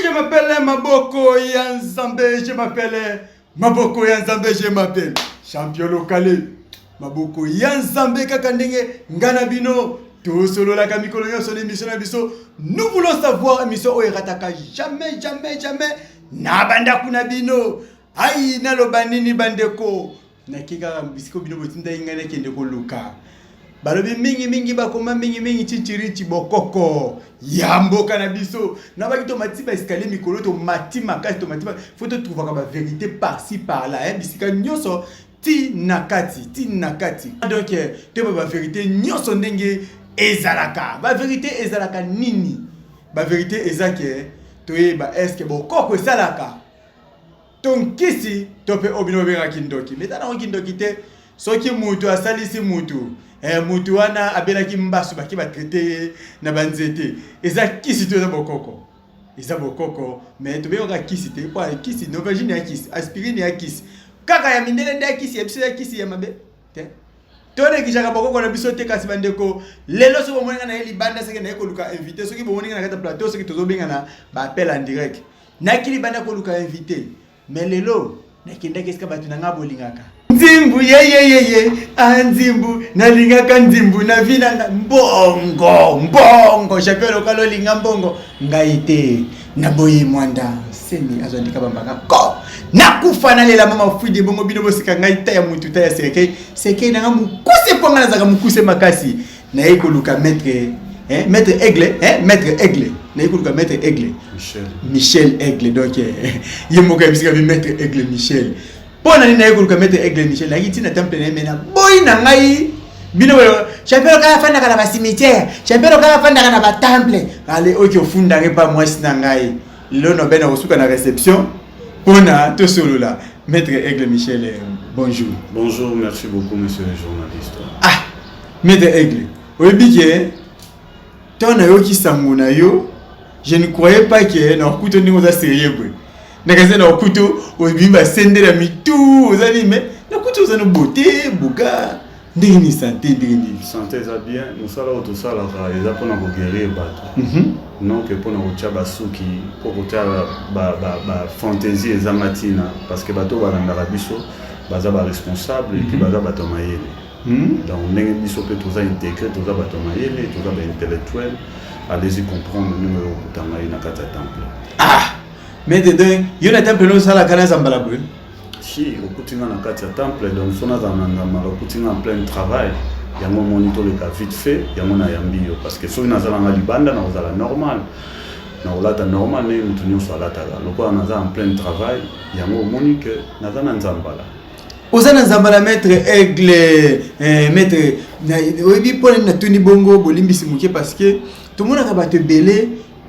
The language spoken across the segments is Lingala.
Je m'appelle Maboko ya Nzambe, je m'appelle Maboko ya Nzambe, je m'appelle Champion Lokale. Maboko ya Nzambe kaka ndenge nga na bino tosololaka mikolo nyonso na émission na biso Nous voulons savoir, émission oyo erataka jamais, jamais, jamais na bandako na bino. Ai, naloba nini bandeko? Nake kaka bisika bino botindaki ngai nakende koluka. Balobi mingimingi, bakoma mingimingi chichirichi bokoko ya mboka na biso. Nabaki tomati baescalier mikolo, tomati makasi, tomati, faut totrouvaka bavérité par-ci par-là, eh, bisika nyonso ti na kati, ti na kati. Donc toyeba bavérité nyonso ndenge ezalaka. Bavérité ezalaka nini? Bavérité eza ke toyeba est-ce bokoko esalaka to nkisi to mpe oyo bino babengaka kindoki. Mais eza nango kindoki te. Soki mutu asalisi mutu, mutu wana abelaki mbasu, baki batraite ye na banzete, eza kisi to eza bokoko? Eza bokoko, mais tobengaka kisi te, po kisi Novalgine ya kisi, aspirine ya kisi, kaka ya mindele nde ya kisi, ya biso ya kisi ya mabe te. Tonekishaka bokoko na biso te. Kasi bandeko, lelo soki bomoni nga na ye libanda, soki naye koluka invité, soki bomoni nga na kati ya plateau, soki tozobengana baappel en direct, naki libanda koluka invité. Mais lelo nakendaki esika bato na nga bolingaka nzimbu yeyeyeye. A nzimbu, nalingaka nzimbu na vi na nga. Mbongo, mbongo, Champion Lokala, olinga mbongo, ngai te. Naboyi mwanda semi azwandika bambaka ko nakufa nalela mama fwidi. Bongo bino bosika ngai ta ya mutu ta ya cercueil, cercueil nanga mokuse, mpo ngai nazalaka mokuse makasi. Naye koluka maître, hein, maître Aigle, hein, maître Aigle. Naye koluka maître Aigle. Michel. Michel Aigle. Donc ye moko ayebisika bi maître Aigle Michel. Mpo na nini naye koluka maître Aigle Michel? Nayaki ntina temple na ye, me na boyi na ngai bino. Champion kaka afandaka na bacimetière, champion kaka afandaka na batemple. Ale oki ofundanga epa mwasi na ngai lelo nobe na kosuka na réception mpona tosolola. Maître Aigle Michel, bonjour. Bonjour, merci beaucoup, monsieur le journaliste. Ah, maître Aigle, oyebi ke ntango nayoki sango na yo, je ne croyais pas ke na okuta ndenge oza sérieux boye. Nakasi na okuta obimi basendela mitu, oza nini, mais nakuti oza na beauté boga. Ndenge nini santé, ndenge nini? Santé eza bien. Mosala oyo tosalaka eza mpona koguérir bato, non ke mpona kotia basuki, mpo kotia bafantaisie ezanga ntina, parce que bato oyo balandaka biso baza baresponsable et puis baza bato ya mayele. Donc ndenge biso mpe toza intégré, toza bato ya mayele, toza baintellectuel. Allez-y comprendre ndenge oyo okuta ngai na kati ya temple. Ah, maître, donc yo na temple no osalaka na zambala boye? Si okuti nga na kati ya temple, donc so nazala na ngambala, okuti nga en plein travail. Yango omoni toleka vite fait, yango nayambi yo, parce que soki nazalanga libanda, nakozala normal, nakolata normal ndenge moto nyonso alataka. Lokola naza en plein travail, yango omoni ke naza na nzambala. Oza na nzambala, maître Aigle. Maître, oyebi mpo nini natuni bongo? Bolimbisi moke, parce que tomonaka bato ebele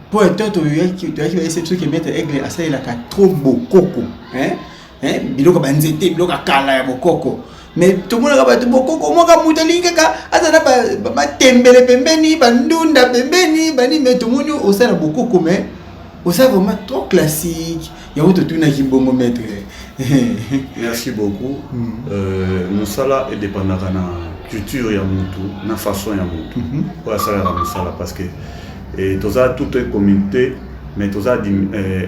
mpo eto toyaki bayesi biso ke maître Aigle asalelaka trop bokoko, hein? Hein? Biloko banzete, biloko ya kala ya bokoko. Mais tomonaka bato bokoko moka, moto alingi kaka aza na batembele pembeni, bandunda pembeni, bani. Mais tomoni osala bokoko, mais oza vraiment trop classique. Yango totunaki bongo, maître. Merci beaucoup. Mosala edépendaka na culture ya mutu, na façon ya mutu oyo asalaka mosala, parce que toza toute communauté, mais toza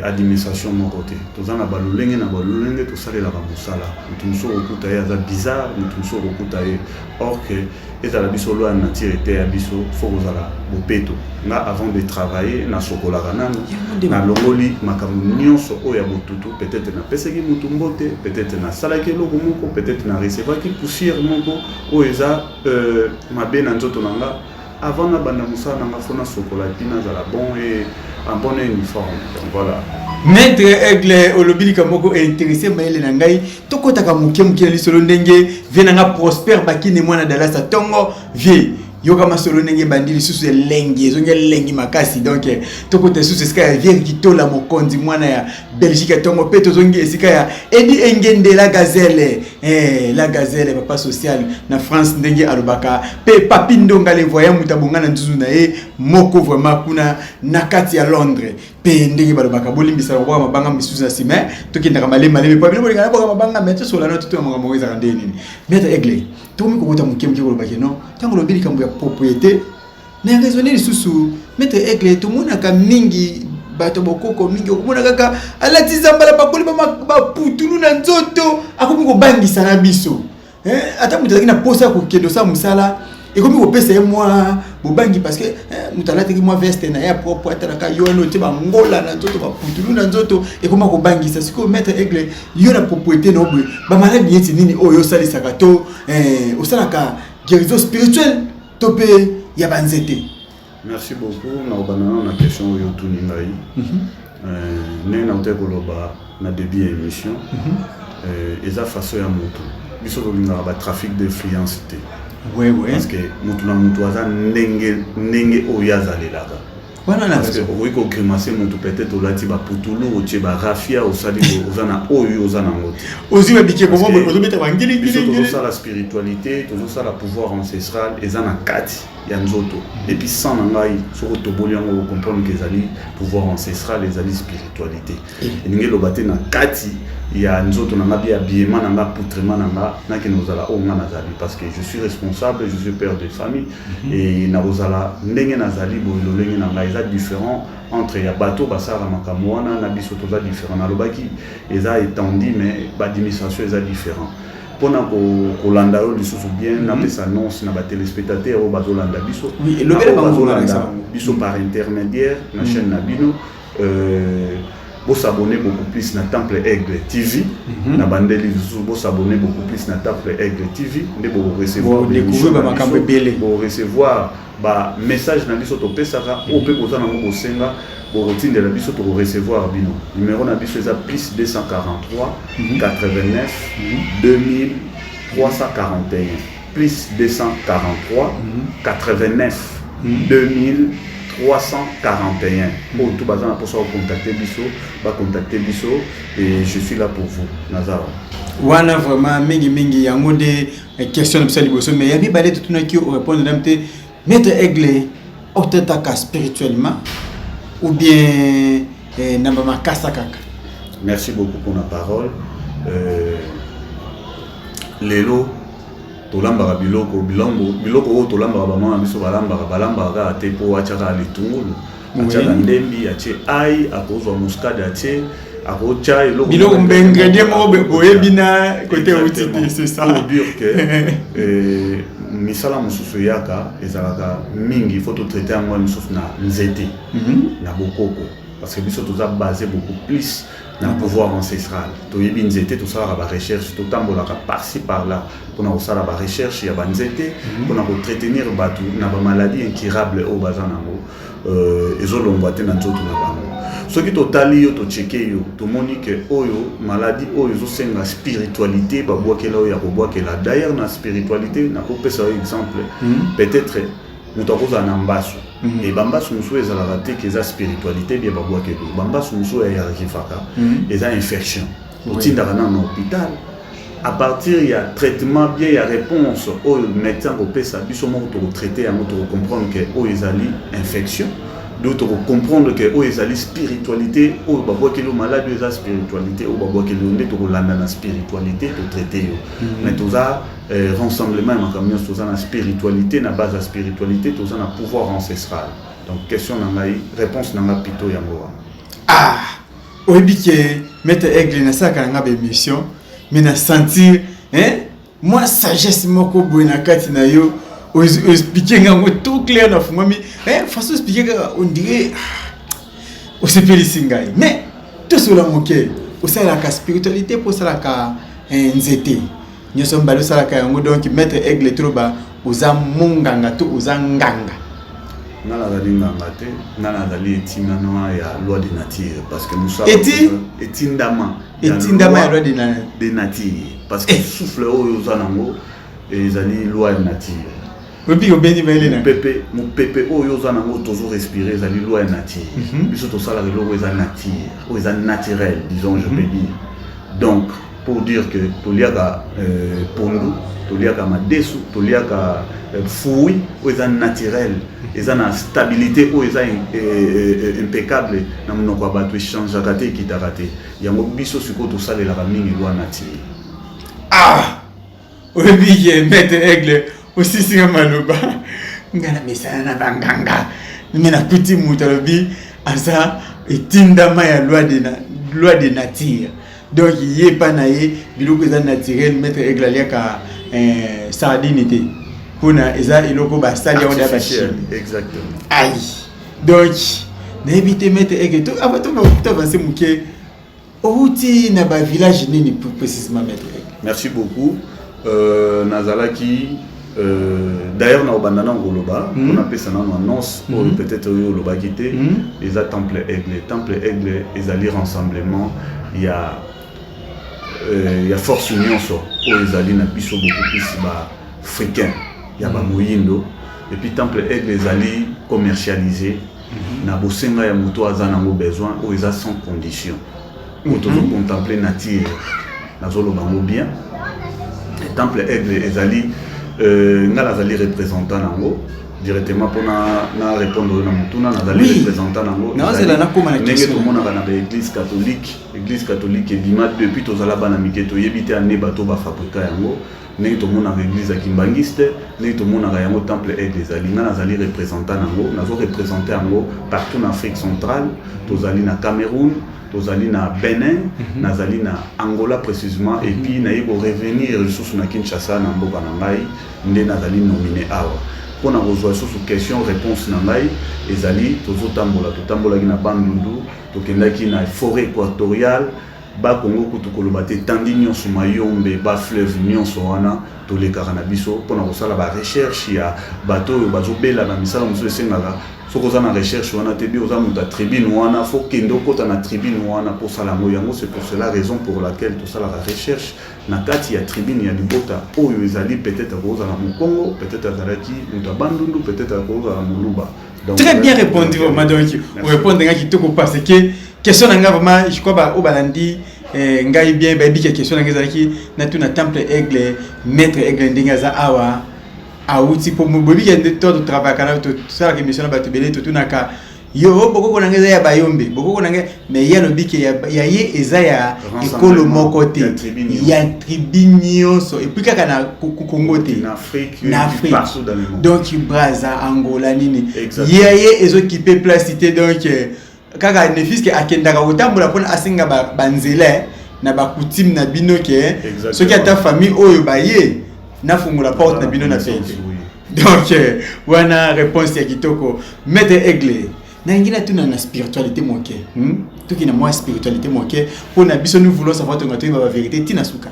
administration moko te. Toza na balolenge na balolenge tosalelaka mosala. Motu mosusu okokuta ye aza bizarre, motu mosusu okokuta ye or que ezala biso loi ya nature eteya biso fo kozala bopeto. Nga, avant de travailler, nasokolaka nanu, nalongoli makambo nyonso oyo ya botutu. Peut-être napesaki motu mbote, peut-être nasalaki eloko moko, peut-être narecevaki poussière moko oyo eza mabe na nzoto na nga. Avant nabanda mosala na nga, fo nasokola et puis nazala bon et en bonne uniforme. Donc voilà. Maître Aigle, olobi likambo moko intéressé mayele na ngai. Tokɔtaka moke moke na lisolo ndenge vie na nga Prosper Bakine, mwana Dalasa ntongo. Vie yoka masolo ndenge ebandi lisusu, elengi ezongi, elengi makasi. Donc tokota lisusu esika ya viere Kitola Mokonzi, mwana ya Belgique ya ntongo, mpe tozongi esika ya Edi Engende, la gazelle, la gazelle, papa social na France ndenge alobaka, mpe Papi Ndonga le voyant, moto abonga na nzuzu na ye moko vraiment kuna na kati ya Londres. Mpe ndenge balobaka, bolimbisaka kobwaka mabanga misusu na nsima, tokendaka malemi malemi, po bino bolingana bwaka mabanga. Me tosola na totuna makambo yango ezalaka ndenge nini. Maître Aigle, tokomi kokota moke moke kolobaki no ntango olobi likambo ya propriété na raisonne lisusu. Maître Aigle, tomonaka mingi Bato bokoko mingi okomona kaka alati zambala, bakoli baputulu na nzoto, akomi kobangisa na biso. Ata moto azalaki na posa ya kokende osala mosala, ekomi kopesa ye mwa bobangi, parce que moto alataki mwa veste na ye ya propre, atalaka yo wana otie bangola na nzoto, baputulu na nzoto, ekoma kobangisa. Sikoyo, maître Aigle, yo na propriété na yo boye, bamaladi neti nini oyo osalisaka to osalaka guérison spirituelle to mpe ya banzete? Merci beaucoup. Nakobanda nano na question oyo otuni ngai. Ndenge nautaki koloba na début ya émission, eza façon ya motu. Biso tolingaka batrafic d'influence te, parce que motu na motu aza ndenge ndenge oyo azalelaka. Wana na Parce que okoki kogrimacer motu, peut-être olati baputulu, otie barafia, osali oza na oyo oza nango te. Ozwi babikeko mo ozobeta biso bangilingilingi. Tozosala spiritualité, tozosala pouvoir ancestral, eza na kati ya nzoto. Et puis sang na ngai, soki otoboli yango, ocomprendre ke ezali pouvoir ancestral, ezali spiritualité. Elingi eloba te na kati ya nzoto na nga, bi habillement na nga, accoutrement na nga, nakende kozala oyo nga nazali, parce que je suis responsable, je suis père de famille et nakozala ndenge nazali boye. Lolenge na ngai eza différent entre ya bato basalaka makambo wana na biso, toza différent. Nalobaki eza étendu, mais baadministration eza différent. Mpona kolanda yo lisusu bien, napesa annonce na batéléspectateur oyo bazolanda biso, Oui, elobela na oyo bango, bazolanda balakisa bango. Biso par intermédiaire na chaîne na bino, bosabonner beaucoup plus na Temple Aigle TV. Na bandeli lisusu, bosabonner beaucoup plus na Temple Aigle TV, nde bokorecevoir Bodécouvrir bamakambo ebele. Bokorecevoir bamessage na biso topesaka. Oyo mpe boza nango bosenga, bokotindela biso, tokorecevoir bino. Numéro na biso eza plus 243 89 2000 341, plus 243 89 2000 341. Oyo tu baza na mposa kocontacte biso, bacontacte biso et je suis là pour vous, naza wana. Vraiment mingimingi yango nde question na biso ya liboso. Mais ya mibale totunaki, orépondre nanu te. Maître Aigle, otetaka spirituellement ou bien na bamakasa kaka? Merci beaucoup pour la parole. Lelo tolambaka biloko, bilombo, biloko oyo tolambaka, bamama na biso balambaka, balambaka kaka te mpo atiaka litungulu, atiaka ndembi, atie ai, akozwa muscade, atie, akotya eloko. Biloko, ingrédient moko boyebi na côté euti te, c'est ça? Pour dire que misala mosusu eyaka, ezalaka mingi, il faut totraite yango mosusu na nzete, na bokoko, parce que biso toza basé beaucoup plus na pouvoir ancestral. Toyebi nzete, tosalaka barecherche, totambolaka par-ci par-là mpona kosala barecherche ya banzete, mpona koentretenir bato na bamaladie incurable oyo baza nango, ezolongwa te na nzoto na bango. Soki totali yo, tocheke yo, tomoni ke oyo maladie oyo ezosenga spiritualité, babwakela oyo ya kobwakela. D'ailleurs, na spiritualité, nakopesa yo exemple. Peut-être moto akozala na mbasu. E bambasu mosusu ezalaka te ke eza spiritualité bien babwakeli yo. Bambasu mosusu eyarrivaka, eza infection, otindaka nano na hôpital. À partir ya traitement bien, ya réponse oyo médecin kopesa biso moko, tokotraite yango, tokocomprendre ke oyo ezali infection, donc tokocomprendre ke oyo ezali spiritualité oyo babwakeli yo. Maladi oyo eza spiritualité oyo babwakeli yo, nde tokolanda na spiritualité, totraite yo. Mais toza rassemblement ya makambo nyonso. Toza na spiritualité, na base ya spiritualité toza na pouvoir ancestral. Donc question na ngai, réponse na ngai plutôt yango wana. Ah, oyebi ke maître Aigle, nasalaka na nga baémission, mais na sentir, hein, mwa sagesse moko boye na kati na yo. Oexplike ngango tout clair, nafungwami, hein, façon explike kaka, on dirait osepelisi ngai. Mais tosola moke, osalaka spiritualité mpo osalaka nzete nyonso mibale, osalaka yango. Donc maître Aigle, toloba oza monganga to oza nganga? Nga nazali nganga te. Nga nazali etindama ya loi de nature, parce que mosala Eti? Etindama. Etindama ya loi de nature. De nature, parce que souffle oyo oza nango ezali loi ya nature. Oyebi obendi mayele na Mopepe, mopepe oyo oza nango, tozo respire, ezali loi ya nature. Biso tosalaka eloko eza nature, oyo eza naturel, disons, je peux dire. Donc pour dire que toliaka pondu, toliaka madesu, toliaka fruit oyo eza naturel, eza na stabilité oyo eza impeccable na monoko ya bato, echangeaka te, ekitaka te. Yango biso sikoyo tosalelaka mingi loi nature. Ah, oyebi ke maître Aigle, osisinga maloba. Nga na mesana na banganga, me nakuti moto alobi aza Etindama ya loi de nature. Donc ye epa na ye biloko eza naturel. Maître Aigle aliaka sardine te, mpona eza eloko basali yango ya bachimie. Exactement. Ai, donc nayebi te, maître Aigle, avant toavance moke, outi na bavillage nini précisément, maître Aigle? Merci beaucoup. Nazalaki d'ailleurs na kobanda na koloba mpona apesa nano annonce oyo peut-être oyo olobaki te. Eza Temple Aigle. Temple Aigle ezali rassemblement ya force nyonso oyo ezali na biso, beaucoup plus baafricain ya bamoyindo. Et puis Temple Aigle ezali commercialisé na bosenga ya moto aza nango besoin, oyo eza sans condition, oyo tozocontemple nature. Nazoloba yango bien. Temple Aigle ezali nga nazali représentant nango directement mpona na répondre oyo na motuna. Nazali représentant nango. Nazela nakóma na ndenge question. Tomonaka na baéglise catholique, église catholique ebima depuis tozala bana mike, toyebi te ane bato bafabrika yango. Ndenge tomonaka église ya kimbangiste, ndenge tomonaka yango, Temple Aigle ezali, nga nazali représentant nango. Nazoreprésente yango partout na Afrique centrale. Tozali na Cameroun, tozali na Benin, nazali na Angola précisément, et puis naye korevenir lisusu na Kinshasa, na mboka na ngai, nde nazali nominé awa mpona kozwa lisusu question réponse na ngai. Ezali tozotambola, totambolaki na Bandundu, tokendaki na forêt équatoriale, Bakongo kutu koloba te, tandi nyonso, Mayombe, bafleuve nyonso wana tolekaka na biso mpona kosala barecherche ya bato oyo bazobela na misala mosusu. Esengaka soki oza na recherche wana te, bi oza moto ya tribune wana, fo kende okɔta na tribune wana mpo osala yango. Yango, c'est pour cela, raison pour laquelle tosalaka recherche na kati ya tribune ya libota oyo ezali. Peut-être akozala Mokongo, peut-être azalaki moto ya Bandundu, peut-être akozala Moluba. Donc, très bien répondu vraiment. Donc orépondre nga kitoko, parce que question na nga vraiment, je crois ba oyo balandi ngai bien bayebi ke question na ngai ezalaki natuna Temple Aigle, maître Aigle, ndenge aza awa, awuti mpo boyebi ke nde to totravaillaka na tosalaka émission na bato ebele, totunaka yo bokoko na ngai eza ya Bayombe, bokoko na ngai, mais ye alobi ke ya ye eza ya ekolo moko te, Ya tribu nyonso. Ya tribu nyonso, et puis kaka na Congo te, na Afrique, na Afrique, partout dans le monde. Donc Braza, Angola, nini, Exactement. ye ezokipe place te. Donc kaka ne fût-ce que akendaka kotambola mpona asenga banzela na bacoutume na bino ke soki ata famille oyo baye, nafungola porte na bino na pete. Donc wana réponse ya kitoko, maître Aigle. Nalingi natuna na spiritualité moke, Toki na mwa spiritualité moke mpona biso, nous voulons savoir, tonga toyeba bavérité ntina suka.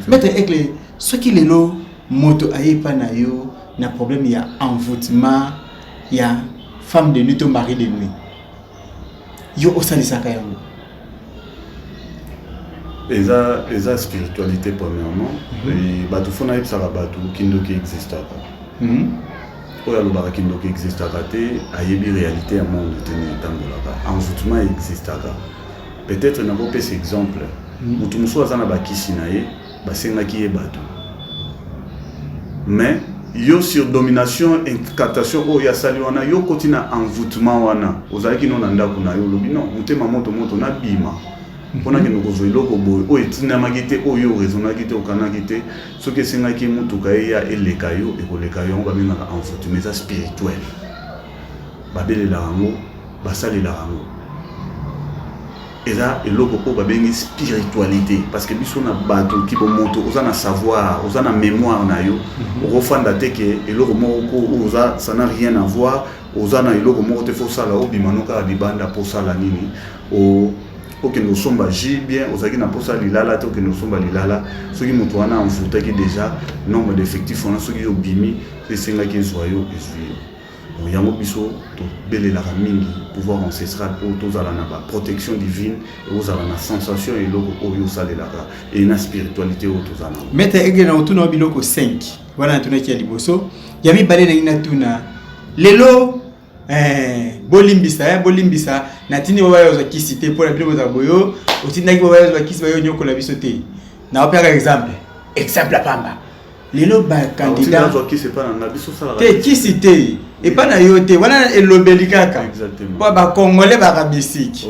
Maître Aigle, soki lelo moto aye epa na yo na problème ya envoûtement ya femme de nuit to mari de nuit, yo osalisaka yango? Eza spiritualité premièrement. Bato fo nayebisaka bato, kindoki existaka. Oyo alobaka kindoki existaka te, ayebi réalité ya monde te, ndenge etambolaka. Envoûtement existaka. Peut-être nakopesa exemple: moto mosusu aza na bakisi na ye, basengaki ye bato, mais yo sur domination, incantation oyo asali wana, yo koti na envoûtement wana. Ozalaki no na ndako na yo, olobi non, motema moto moto, nabima mpona kende kozwa eloko boye oyo etindamaki te, oyo oraisonnaki te, okanaki te. Soki esengaki motuka eya eleka yo, ekoleka yo. Yango babengaka envoûtement. Eza spirituel, babelelaka yango, basalelaka yango. Eza eloko oyo babengi spiritualité, parce que biso na bato kibomoto, oza na savoir, oza na mémoire na yo. Okofanda te ke eloko moko oyo oza, ça n'a rien à voir. Oza na eloko moko te, fo osala, obima no kaka libanda mpo osala nini? Okende osomba jus bien, ozalaki na mposa lilala te, okende osomba lilala. Soki moto wana envoûtaki déjà nombre d'effectif wana, soki obimi, esengaki ezwa yo, ezwi yo. Donc yango biso tobelelaka mingi pouvoir ancestral mpo tozala na baprotection divine, ozala na sensation ya eloko oyo osalelaka e na spiritualité oyo toza nango. Maître Aigle, na kotuna wa biloko 5 wana natunaki ya liboso. Ya mibale nangi natuna lelo, bolimbisa, bolimbisa, natindi bo baya ozwa kisi te mpona bino bozala boyo, otindaki bo baya ozwa kisi, bayo nyokola biso te. Naopeyaka exemple, exemple ya pamba. Lelo bacandidat Azwa kisi epa na nga, biso osalaka te, kisi te epa na yo te, wana elobeli kaka Exactement. mpo bacongolais baka bisiki.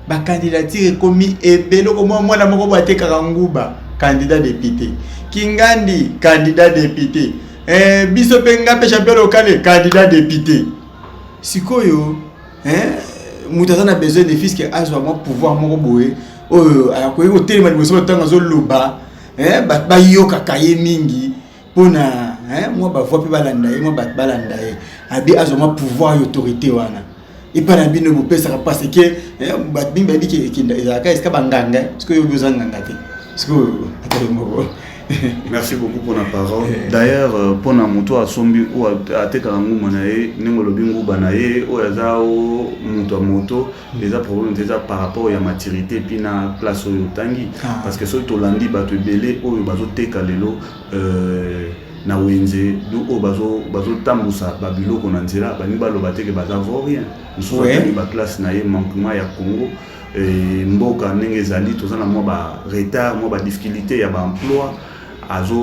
Bacandidature ekomi ebele. Okomwa mwana moko bo atekaka nguba, candidat député Kingandi, candidat député, biso mpe, nga mpe champion local, candidat député. Sikoyo, Moto aza na besoin ne fût-ce que azwa mwa pouvoir moko boye oyo akoki kotelema liboso ntango azoloba, bato bayokaka ye mingi mpona mwa bavoix mpe balanda ye, mwa bato balanda ye. Abi azwa mwa pouvoir ya autorité wana epai na bino bopesaka, parce que bato mingi bayebi ke ekenda ezalaka esika banganga. Soki oyobi oza nganga te, sikoyo atali moko. Merci beaucoup pour la parole. D'ailleurs, mpona moto asombi oyo atekaka nguma na ye, ndenge olobi nguba na ye, oyo aza o moto ya moto, eza problème te. Eza par rapport ya maturité et puis na classe oyo otangi. Parce que soki tolandi bato ebele oyo bazoteka lelo na wenze du, oyo bazotambusa babiloko na nzela, balingi baloba te ke baza vaurien. Mosusu atangi baclasse na ye. Manquement ya Congo, mboka ndenge ezali, toza na mwa baretard, mwa badifficulté ya baemploi. Azo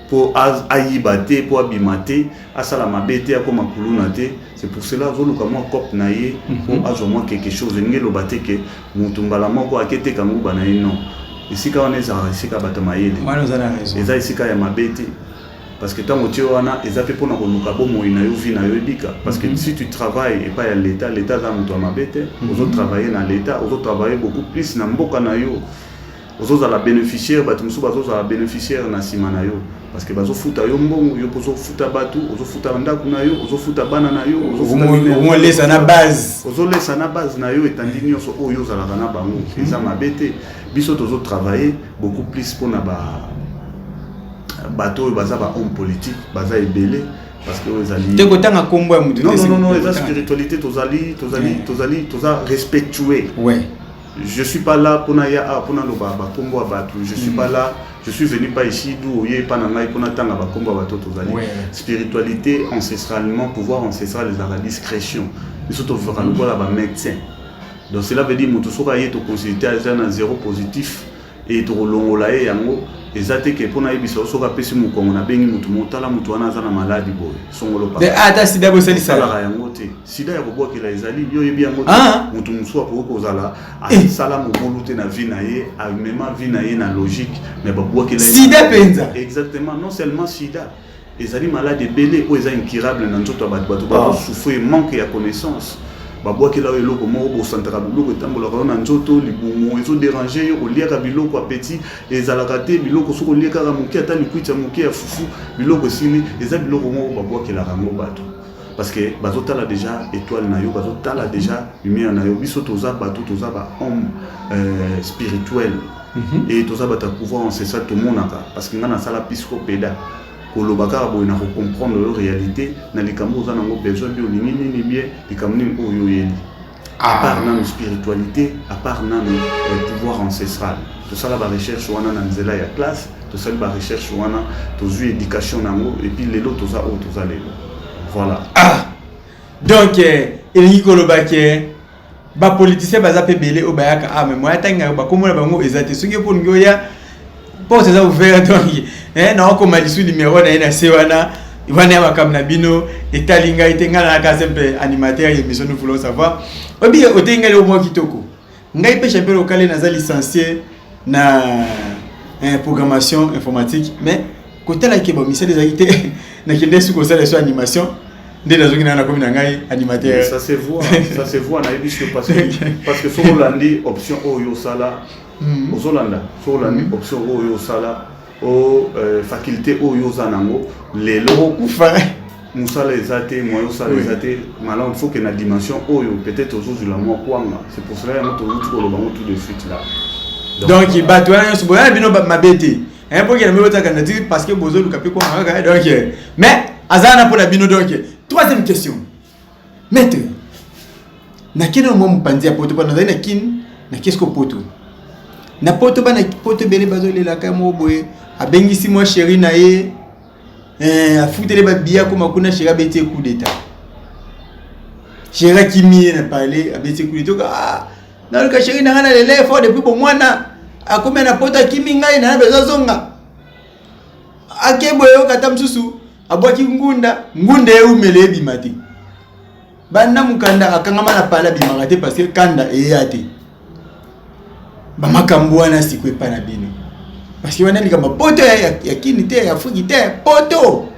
mpo ayiba te, mpo abima te, asala mabe te, akóma kuluna te. C'est pour cela azoluka mwa cope na ye mpo azwa mwa quelque chose. Elingi eloba te ke motu mbala moko aketeka nguba na ye. Non, esika wana ezalaka esika bato mayele. Wana oza na raison. Eza esika ya mabe te, parce que ntango otie wana, eza mpe mpona koluka bomoi na yo, vie na yo ebika. Parce que si tu travailles epai ya l'État, l'État aza moto ya mabe te. Ozotravaille na l'État, ozotravaille beaucoup plus na mboka na yo, ozozala bénéficiaire. Bato mosusu bazozala bénéficiaire na nsima na yo, parce que bazofuta yo mbongo, yo mpo ozofuta bato, ozofuta ndako na yo, ozofuta bana na yo. Ozolesa na base. Ozolesa na base na yo, etandi nyonso oyo ozalaka na bango. Eza mabe te. Biso tozotravaille beaucoup plus mpona ba bato oyo baza bahomme politique, baza ebele, parce que oyo ezali te kotanga nkombo ya motu. Non, non, non, eza spiritualité. Tozali toza respectueux. Je suis pas là mpona ya awa mpona loba bakombo ya bato. Je suis pas là, je suis venu pas ici d'où oye epa na ngai mpona tanga bakombo ya bato. Tozali spiritualité ancestralement, pouvoir ancestral ezalaka discrétion. Biso tovivaka lokola bamédecin. Donc cela veut dire moto soki aye, toconsulte, aza na zéro positif e tokolongola ye yango. Eza te ke mpona yebisa yo soki apesi mokongo, nabengi motu motala, motu wana aza na maladi boye songolo. Ata sida bosalisaka? Yango te. Sida ya kobwakela ezali, yo oyebi yango te. Motu mosusu akoki kozala asala mobulu te na vie na ye, amema vie na ye na logique, mais babwakela. Sida mpenza? Exactement. Non seulement sida, ezali malade ebele oyo eza incurable na nzoto ya bato. Bato bazosouffrir manque ya connaissance. Babwakela oyo eloko moko, bosantaka biloko etambolaka yo na nzoto, libumu ezoderange yo, oliaka biloko, appétit ezalaka te, biloko soki olie kaka moke, ata likwiti ya moke ya fufu, biloko esili. Eza biloko moko babwakelaka yango bato, parce que bazotala déjà étoile na yo, bazotala déjà lumière na yo. Biso toza bato, toza bahomme spirituel et toza bato ya pouvoir ancestral. Tomonaka, parce que ngai nasala psychopéda. Koloba kaka boye na kocomprendre oyo réalité na likambo oza nango besoin, bi olingi nini, bien likambo nini oyo oyeli, à part nano spiritualité, à part nano pouvoir ancestral. Tosala barecherche wana na nzela ya classe, tosali barecherche wana, tozwi éducation nango, et puis lelo toza oyo toza lelo. Voilà. Ah, donc elingi koloba ke bapoliticien baza mpe ebele oyo bayaka. Ah, mais moya atangaka bakomona bango eza te. Soki mpo olingi oya, porte eza ouvert. Donc naokoma lisu numéro na ye na se wana. Wana ya makambo na bino, etali ngai te. Ngai nayaka simple animateur ya émission Nous voulons savoir. Obi oteyi ngai eloko moko kitoko. Ngai mpe Champion Lokale, naza licencié na programmation informatique, mais kotalaki bamisala ezalaki te. Nakende soki kosala so animation nde nazongi na nakomi na ngai animateur. Ça se voit, ça se voit. Nayebi so parce que soki olandi option oyo osala, ozolanda, soki olandi option oyo osala o faculté oyo oza nango lelo, okufa. Mosala eza te, moyen osala eza te. Malamu faut que na dimension oyo peut-être ozozwila mwa kwanga. C'est pour cela yango towuti koloba yango tout de suite là. Donc bato wana nyonso boyana bino mabe te mpo kena mibota candidature, parce que bozoluka mpe kwanga kaka. Donc mais aza wana mpona bino. Donc troisième question, maître, nakende mwa mopanzi ya poto mpo nazali na Kine, nakesi ko poto. Na poto, bana poto ebele bazolelaka moko boye. Abengisi mwa chéri na ye, afuteli babiya, akoma kuna, chéri abeti ye coup d'état. Chéri akimi ye na palais, abeti ye coup d'état. Ah, naluka chéri na ngai na lela effort depuis bomwana, akomi na poto, akimi ngai na bezozonga. Ake boye, yoka, ata mosusu abwaki ngunda, ngunda eumela, ebima te. Banda mokanda akangama na pale, abimaka te, parce que kanda eya te. Bamakambo wana sikoyo epai na bino, parce que wana likambo poto ya Kini te, ya Afriki te, poto.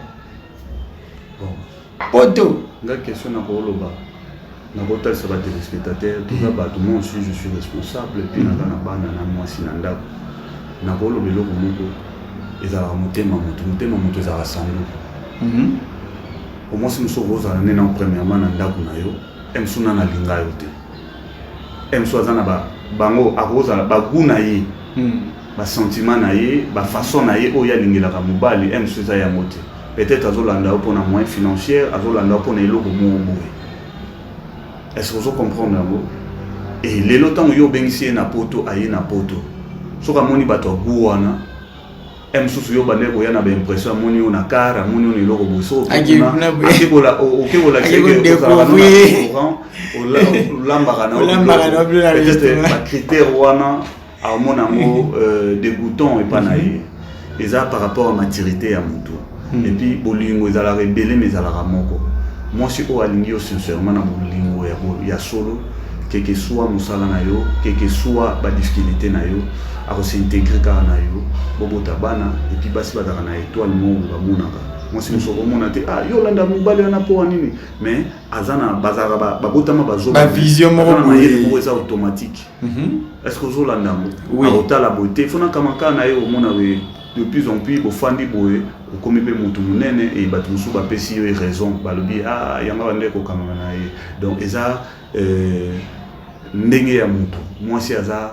Bon. Poto. Nga question na koloba. Nakotalisa batéléspectateur, toza bato, moi aussi je suis responsable, et puis naza na bana na mwasi na ndako. Nakoloba eloko moko, ezalaka motema moto, motema moto ezalaka sanduku. Omwasi mosusu okozala nde na premièrement na ndako na yo, e mosusu nana alinga yo te, e mosusu aza na bango, akozala bagoût na ye, basentiment na ye, bafaçon na ye oyo alingelaka mobali, e mosusu eza yango te. Peut-être azolanda yo mpona moyen financière, azolanda yo mpona eloko moko boye. Est ce que ozocomprendre yango? E lelo ntango yo obengisi ye na Poto, aye na Poto, soki amoni bato ya goût wana, e mosusu yo bande koya na baimpression, amoni yo na car, amoni yo na eloko boye, so oke kolakisa restaurant, olambaka na peut-être bacritère wana, aomona yango dégoûtant epa na ye. Eza par rapport à maturité ya motu. Et puis bolingo ezalaka ebele, mais ezalaka moko. Mwasi oyo alingi yo sincèrement na bolingo ya solo, quel que soit mosala na yo, quel que soit badifficulté na yo, akos'intégrer kaka na yo, bobota bana. Et puis basi bazalaka na étoile moko bamonaka. Mwasi mosusu okomona te: "Ah, yo olanda mobali wana mpo wa nini?" Mais aza na, bazalaka, babotama bavision moko. Mayele moko eza automatique. Est ce que ozolanda yango? Akotala boye te, fo nakama kaka na ye. Omona de plus en plus bofandi boye, okomi mpe motu monene, e bato mosusu bapesi yo raison, balobi: "Ah, yango bande kokangama na ye." Donc eza ndenge ya motu. Mwasi aza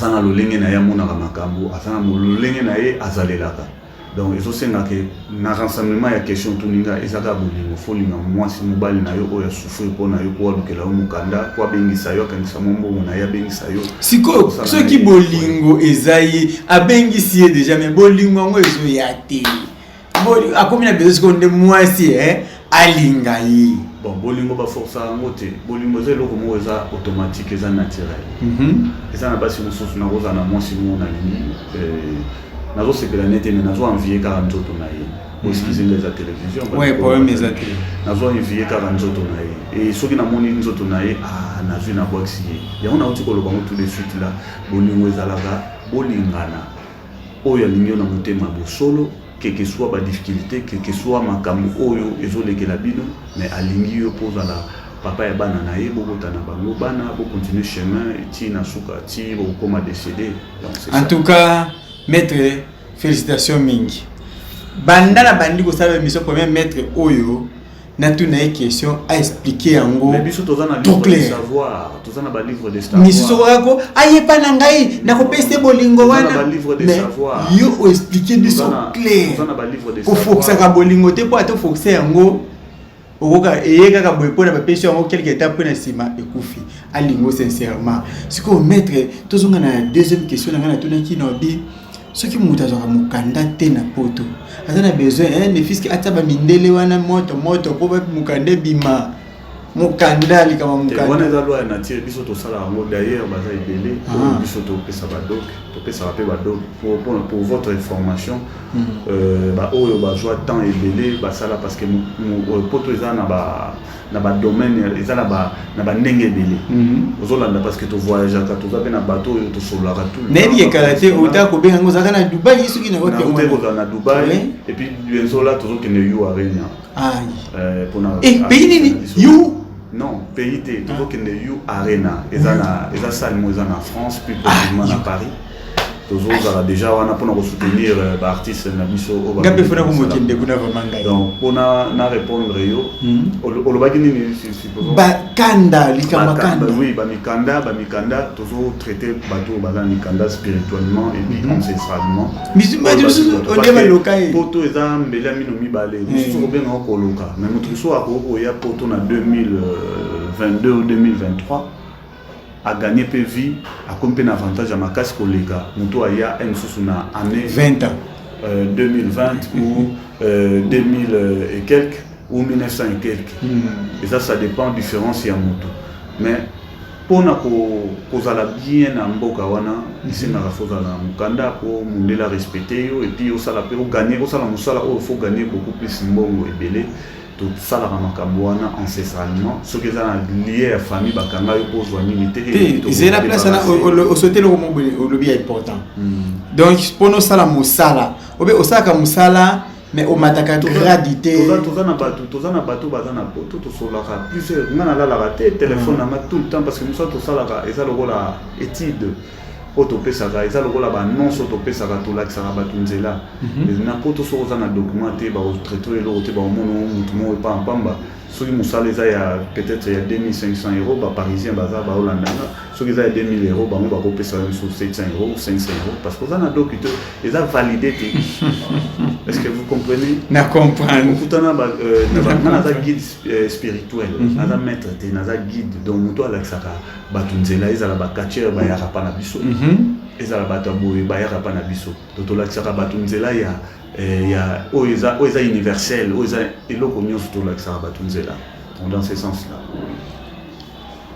na lolenge na ye amonaka makambo, aza na lolenge na ye azalelaka. Donc ezosengaka na rassemblement ya question toninga, eza kaka bolingo. Faut olinga mwasi, mobali na yo oyo asouffrir mpo na yo, mpo alukela yo mokanda, mpo abengisa yo, akangisa mwa mbongo na ye, abengisa yo. Sikoyo soki bolingo eza, ye abengisi ye déjà, mais bolingo yango ezoya te, akomi na besoin sikoyo nde mwasi alinga ye. Bon, bolingo baforsa yango te. Bolingo eza eloko moko eza automatique, eza naturel. Eza na basi mosusu, nakozala na mwasi moko nalingi, nazosepela nete, mais nazo envie kaka nzoto na ye. Excuse nga, eza télévision. Problème eza te. Nazo envie kaka nzoto na ye, e soki namoni nzoto na ye, ah, nazwi, nabwakisi ye. Yango nauti koloba ngo tout de suite là. Bolingo ezalaka bolingana, oyo alingi yo na motema bosolo, quel que soit badifficulté, quel que soit makambo oyo ezolekela bino, mais alingi yo mpo ozala papa ya bana na ye, bokota na bango bana, bocontinue chemin ti na suka, ti bokokoma décédé. En tout cas, maître, félicitations mingi. Banda na bandi kosala émission, premier maître oyo natuna ye question, aexpliquer yango. Mais biso toza na livre de savoir, toza na balivre de savoir. Misusu kokako ayepa na ngai, nakopesa bolingo wana, mais yo oexpliquer biso clair. Kofokisaka bolingo te, mpo ata ofokisa yango, okoka eye kaka boye mpona bapesi yango quelque temps, mpo na nsima ekufi. Alingo sincèrement. Sikoyo maître, tozonga na deuxième question na ngai. Natunaki na obi, soki moto azwaka mokanda te na Poto, aza na besoin ne fût-ce que atia bamindele wana moto moto mpo mokanda ebima, mokanda likama. Mokanda wana eza loi ya nature. Biso tosala yango, d'ailleurs baza ebele oyo biso topesa badoc, topesaka mpe badoc. Pour votre information, baoyo bazwa temps ebele basala, parce que Poto eza na badomaine, eza na bandenge ebele. Ozolanda, parce que tovoyageaka, toza mpe na bato oyo tosololaka. Tout nayebi kekala te, ota kobenga yango, ozalaka na Dubai soki. Na kozala na Dubai, et puis bientôt là tozokende U Arena. Mpona pays nini? U Non, pays te, tozokende U Arena, eza na, eza salle moko eza na France, plus précisément na Paris. Tozozala déjà wana mpona kosoutenir baartiste na biso. Nga mpe fona komokende kuna vraiment ngai. Donc mpona na répondre yo, olobaki nini? Bakanda, likambo kanda. Oui, bamikanda, bamikanda, tozotraite bato oyo baza na mikanda spirituellement et puis ancestralement. Onde baloka ye. Poto eza mbele ya mino mibale. Mosusu kobengaka koloka, mais moto mosusu akoki koya Poto na 2022 ou 2023, aganye mpe vie, akomi mpe na avantage ya makasi koleka moto aya ye mosusu na année 20 ans. 2020 ou 2000 et quelques ou 1900 et quelques. Et ça dépend, différence ya moto. Mais mpona kozala bien na mboka wana, esengaka faut ozala na mokanda mpo mondele arespecte yo, et puis osala mpe oganye, osala mosala oyo faut gagner beaucoup plus mbongo ebele. Tosalaka makambo wana ancestralement. Soki eza na lie ya famille, bakanga yo mpo ozwa nini te. Ezali na place wana, osote eloko moko olobi ya important. Donc mpona osala mosala obe osalaka mosala Mais omataka grade te. Toza na bato baza na poto, tosololaka plusieurs. Nga nalalaka te, telefone nanga tout le temps, parce que mosala tosalaka eza lokola étude oyo topesaka, eza lokola baannonce oyo topesaka, tolakisaka bato nzela. Na poto, soki oza na document te, bakotraite eloko te, bakomona motu moko epampamba. Soki mosala eza ya peut-être ya 2500 euros, baparisien baza baolandanga, soki eza ya 2000 euros, bango bakopesa yo mosusu 700 euros, 500 euros, parce que oza na docu te, eza validé te. Est-ce que vous comprenez? Na comprendre. Okutana nga, naza guide spirituel, naza maître te, naza guide. Donc moto alakisaka bato nzela, ezala bacatcheur bayaka mpa na biso, ezala bato ya boye bayaka mpa na biso. To tolakisaka bato nzela ya oyo eza universel, oyo eza eloko nyonso, tolakisaka bato nzela. Donc dans ce sens là.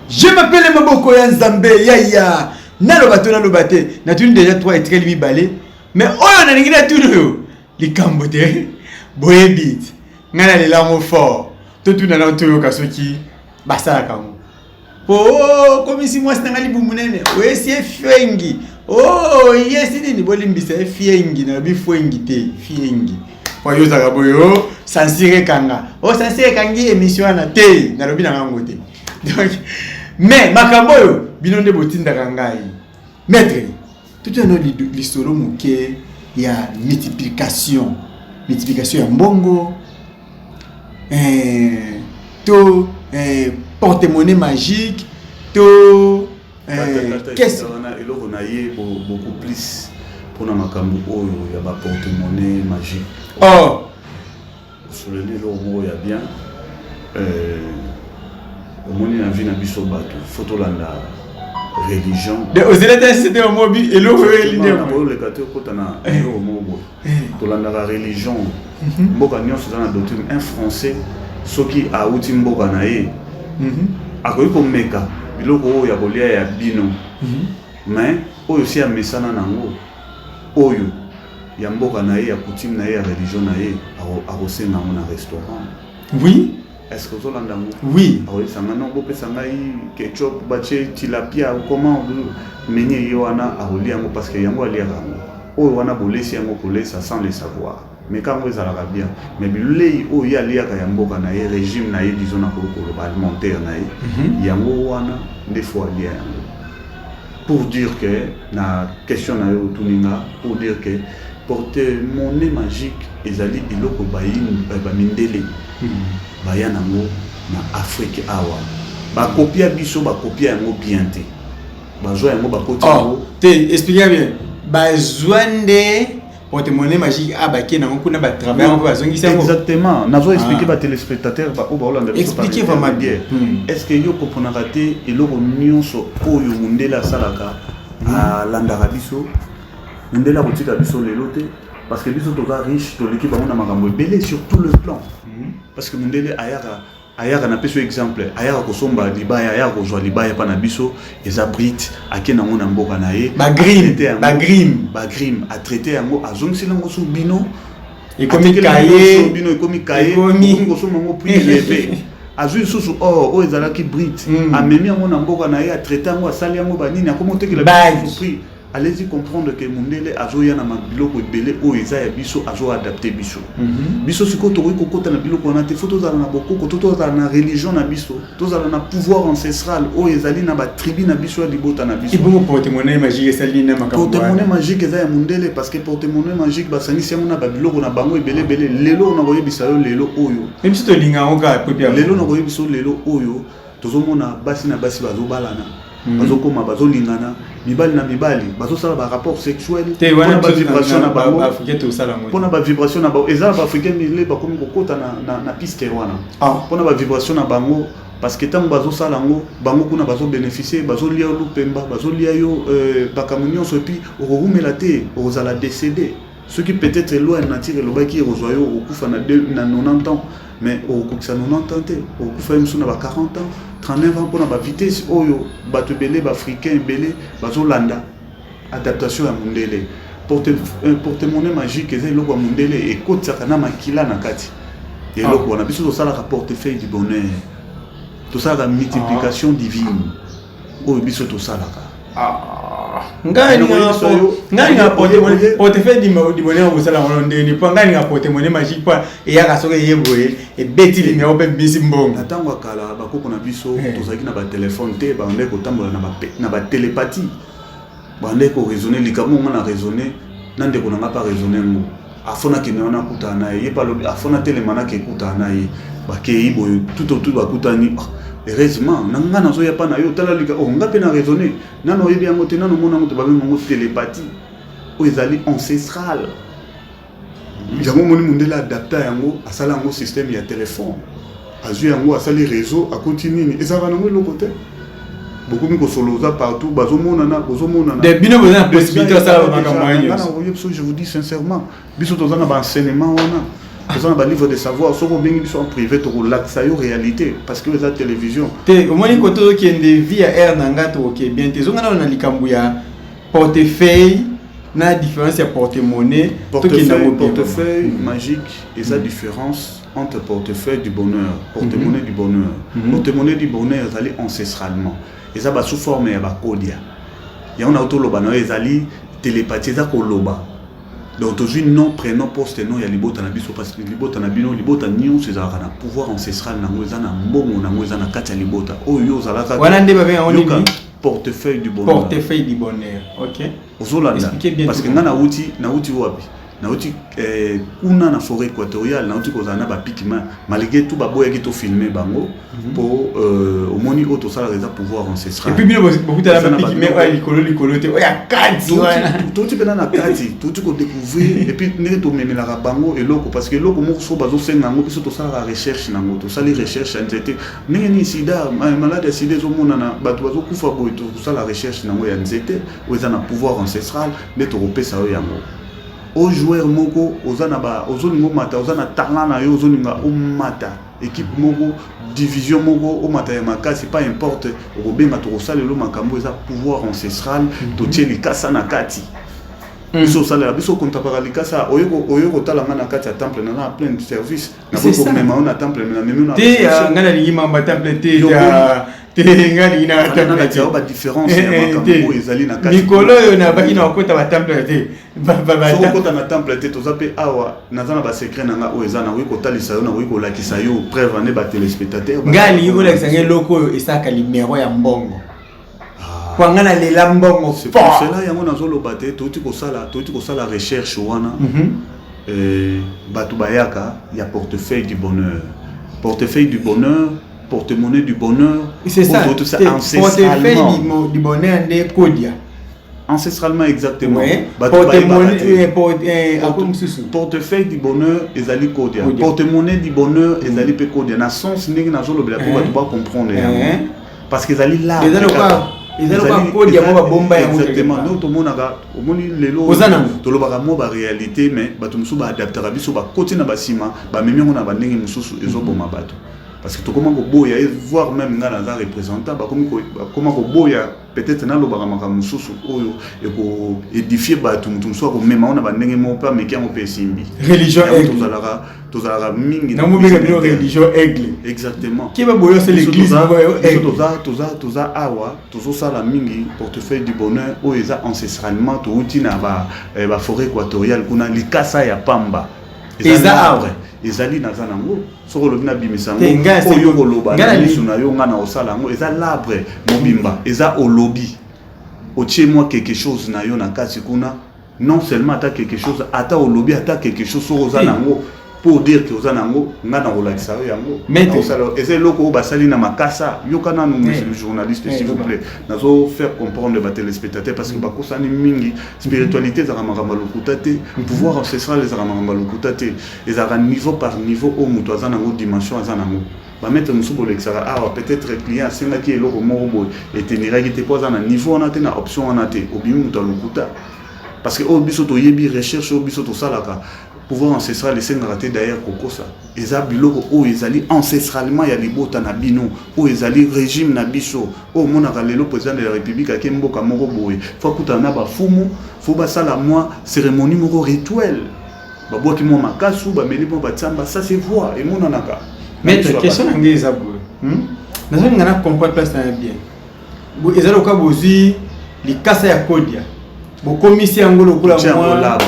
Je m'appelle Maboko ya Nzambe. Yaya, naloba to naloba te? Natuni déjà 3, etikali mibale. Mais oyo nalingi natuni oyo likambo te, boyebi te, ngai nalela yango fort. Totuna nao, toyoka soki basalaka yango. Po komisi mwasi na ngai libumu nene, oyesi efengi o yesi nini? Bolimbisa, efiengi, nalobi fwengi te, fiengi. Po yo ozalaka boye, o censure ekanga, o censure ekangi émission wana te, nalobi na ngango te. Donc, mais makambo oyo bino nde botindaka ngai, maître, totuna lisolo moke ya multiplication ya mbongo, to porte-monnaie magique to qu'est-ce wana eloko na ye beaucoup plus mpona makambo oyo ya baporte-monnaie magique. Oh. Osoleli eloko moko ya bien. Omoni, na vie na biso bato, faut tolanda religion. Ozela te, sete omobi eloko oyo elinde. Oleka te, okota na eloko moko boye. Tolandaka religion. Mboka nyonso eza na doctrine. Un Français, soki awuti mboka na ye, akoki komeka biloko oyo ya kolia ya bino, mais oyo si amesana nango, oyo ya mboka na ye, ya coutume na ye, ya religion na ye, akosenga yango na restaurant. Est ce que ozolanda yango? Oui. Akoyebisa nga: "Non, bopesa ngai ketchup batie tilapia." Comment meni ye wana akolia yango? Parce que yango aliaka yango, oyo wana bolesi yango kolesa sans le savoir. Mais kango ezalaka bien, mais bilei oyo ye aliaka ya mboka na ye, régime na ye, disons nakoki koloba alimentaire na ye, yango wana nde faut alia yango. Pour dire que na question na yo otuni nga, pour dire que porte-monnaie magique ezali eloko bamindele baya nango na Afrique awa, bakopia biso, bakopia yango bien te, bazwa yango, bakoti yango. Oh, te, explique bien. Bazwa nde porte-monnaie magique a bake nango kuna, batravaille yango mpe bazongisi yango. Exactement, nazo expliquer batéléspectateur oyo baolanda biso par Expliquez vraiment intermédiaire. bien. Est ce que yo komprenaka te eloko nyonso oyo mondele asalaka, alandaka biso? Mondele akotika biso lelo te, parce que biso toza riche, toleki bango na makambo ebele sur tout le plan. Parce que mondele ayaka, napesi yo exemple, ayaka kosomba libaya, ayaka kozwa libaya mpa na biso, eza brut, ake nango na mboka na ye. Bagrime. Atraite yango. Bagrime. Bagrime, atraite yango, azongiseli yango so bino. Ekomi Atikeli yango kaye. so bino, ekomi kaye. Okomi kosomba yango prix élevé. Azwi lisusu or oyo ezalaki brut, amemi yango na mboka na ye, atraite yango, asali yango banini, akomi otekela Bague. biso prix. Allez-y comprendre que mondele azoya na biloko ebele oyo eza ya biso, azoadapte biso. Biso sikoyo tokoki kokota na biloko wana te. Faut tozala na bokoko, to tozala na religion na biso, tozala na pouvoir ancestral oyo ezali na batribu na biso, ya libota na biso. Ebongo porte-monnaie magique esali nini na makambo Porte-monnaie wana? magique eza ya mondele, parce que porte-monnaie magique basangisi yango na babiloko na bango ebele ebele. Lelo nakoyebisa yo, lelo oyo, Me biso tolinga yango kaka po epi. Lelo nakoyebisa yo, lelo oyo tozomona basi na basi bazobalana, bazokoma bazolingana, mibali na mibali bazosala barapport sexuel. Te, wana mpona bavibration na bango. Baafricain tosala yango te. Mpona bavibration na bango, eza na baafricain mile bakomi kokota na piste wana. Mpona bavibration na bango, parce que ntango bazosala yango, bango kuna bazobénéficie, bazolia yo lupemba, bazolia yo makambo nyonso, et puis okorumela te, okozala décédé. Soki peut-être loi ya nature elobaki ekozwa yo, okokufa na 90 ans, mais okokokisa 90 ans te, okokufa ye mosusu na ba 40 ans, 39 ans, mpona bavitesse oyo bato ebele, baafricain ebele bazolanda adaptation ya mondele. Porte-monnaie magique eza eloko ya mondele, ekotisaka na makila na kati ya eloko wana. Biso tosalaka portefeuille du bonheur, tosalaka multiplication divine oyo biso tosalaka. Ngai ninga portefeuille du bonheur, kosala ngo ndeni? Mpo ngai ninga porte-monnaie magique, mpo eyaka soki eye boye, ebeti limero mpe bimisi mbongo. Na ntango ya kala, bakoko na biso, tozalaki na batelefone te. Bandeki kotambola na batélépathie, bandeki koraisonner likambo. Nga na raisonner na ndeko na nga mpe araisonner ngo, afo nakende wana akutana na ye. Ye mpe alobi afo natelema, nake ekutana na ye. Bakei boye tout autour, bakutani. Heureusement na nga nazoya mpa na yo, tala lika oh, nga mpe na raisonner nano, oyebi yango te, nano omona yango te. Babenga yango télépathie oyo ezali ancestral. Yango omoni mondele adapta yango, asala yango système ya téléphone, azwi yango, asali réseau, akoti nini, ezalaka nango eloko te. Bokomi kosolo, oza partout, bazomonana, bozomonana. Bino boza na possibilité osala makambo wana nyonso? Biso, je vous dis sincèrement, biso toza na baenseignement wana, toza na balivre de savoir. Soki obengi biso en privé, tokolakisa yo réalité, parce que eza télévision. Te, omoni kote ozokende vie ya aire na nga, tokoke bien te. Ezonga nano na likambo ya portefeuille na différence ya porte-monnaie. Portefeuille magique eza différence entre portefeuille du bonheur, porte-monnaie du bonheur. Porte-monnaie du bonheur ezali ancestralement, eza ba sous forme ya bakodia. Yango na toloba na yo, ezali télépathie, eza koloba. Donc tozwi nom, prénom, poste nom ya libota na biso, parce que libota na bino, libota nyonso ezalaka na pouvoir ancestral nango, eza na mbongo nango, eza na kati ya libota oyo yo ozalaka. Wana nde babenga yango nini? Portefeuille du bonheur. Portefeuille du bonheur, OK. Ozolanda? Parce que nga nauti wapi? Nauti kuna na forêt équatoriale, nauti kozala na bapygmées. Malgré tout baboyaki tofilmer bango mpo omoni oyo tosalaka eza pouvoir ancestral. Et puis bino bokutana bapygmées oyo likolo likolo te, oyo ya kati wana? Touti mpena na kati, touti kodécouvrir. Et puis ndenge tomemelaka bango eloko, parce que eloko moko so bazosenga yango, biso tosalaka recherche nango. Tosali recherche ya nzete, ndenge nini sida, malade ya sida ezomonana, bato bazokufa boye. Tosala recherche nango ya nzete oyo eza na pouvoir ancestral, nde tokopesa yo yango. O joueur moko oza na ba, ozolinga omata, oza na talent na yo, ozolinga omata équipe moko, division moko, omata ya makasi, pas importe, okobenga, tokosalela makambo eza pouvoir ancestral. Totie likasa na kati. Biso osalela biso, okontapaka likasa, oye kotala nga na kati ya temple, naza na plein de service, nakoki komema yo na temple, me namemi yo. Te, nga nalingi mamba temple te, te, nga nalingi na temple te. Badifférence ya makambo oyo ezali na kati. Mikolo oyo nabaki na kokota batemple te. Soki okota na temple te, toza mpe awa, naza na basecret na nga oyo eza, nakoki kotalisa yo, nakoki kolakisa yo preuve ane batéléspectateur. Nga alingi kolakisa nga eloko oyo esalaka limero ya mbongo, po nga nalela mbongo. Cela yango nazoloba te, touti kosala recherche wana. Bato bayaka ya portefeuille du bonheur, portefeuille du bonheur, porte-monnaie du bonheur. C'est ça, portefeuille du bonheur nde kodia. Ancestralement, exactement. Porte-monnaie. Portefeuille du bonheur ezali kodia, porte-monnaie du bonheur ezali mpe kodia, na sens ndenge nazolobela mpo bato bacomprendre yango, parce que ezali là. Eza lokola kodia mo babomba yango. Exactement. Donc tomonaka, omoni lelo tolobaka mwa baréalité, mais bato mosusu baadaptaka biso, bakoti na basima, bamemi yango na bandenge mosusu, ezoboma bato, parce que tokoma koboya, voire même nga naza représentant, bakoma koboya peut-être nalobaka makambo mosusu oyo ekoédifie bato. Moto mosusu akomema ngo na bandenge moko mpe ameki yango mpe esimbi. Religion. Tozalaka mingi. Namobenga bino religion aigle. Exactement. Keba boyo, c'est l'église. Toza awa, tozosala mingi portefeuille du bonheur oyo eza ancestralement, touti na baforêt équatoriale kuna, likasa ya pamba. Eza awa? Ezali, naza nango. Soki olobi nabimisa yango, oyo koloba na misu na yo, nga na kosala yango. Eza l'arbre mobimba, eza olobi otie mwa quelque chose na yo na kati kuna. Non seulement ata quelque chose, ata olobi ata quelque chose, soki oza nango, pour dire que oza nango, nga na kolakisa yo yango. Eza eloko oyo basali na makasa. Yoka nanu, monsieur le journaliste, s'il vous plaît, nazo faire comprendre batéléspectateur, parce que bakosani mingi. Spiritualité ezalaka makambo ya lokuta te, pouvoir ancestral ezalaka makambo ya lokuta te. Ezalaka niveau par niveau, oyo moto aza nango, dimension aza nango. Bamaître mosusu bolekisaka awa, peut-être client asengaki eloko moko boye, eteniraki te mpo aza na niveau wana te, na option wana te, obimi moto ya lokuta. Parce que oyo biso toyebi, recherche oyo biso tosalaka, pouvoir ancestral esengaka te d'ailleurs kokosa. Eza biloko oyo ezali ancestralement ya libota na bino, oyo ezali régime na biso. Oyo omonaka lelo, président de la République ake mboka moko boye, faut akutana na bafumu, faut basala mwa cérémonie moko rituel, babwaki mwa makasu, bameli mwa batiamba, ça se voit, emonanaka. Maître, question na ngai eza boye, nazolinga na comprendre place na ya bien. Eza lokola bozwi Likasa ya kodia bokomisi yango lokola mwa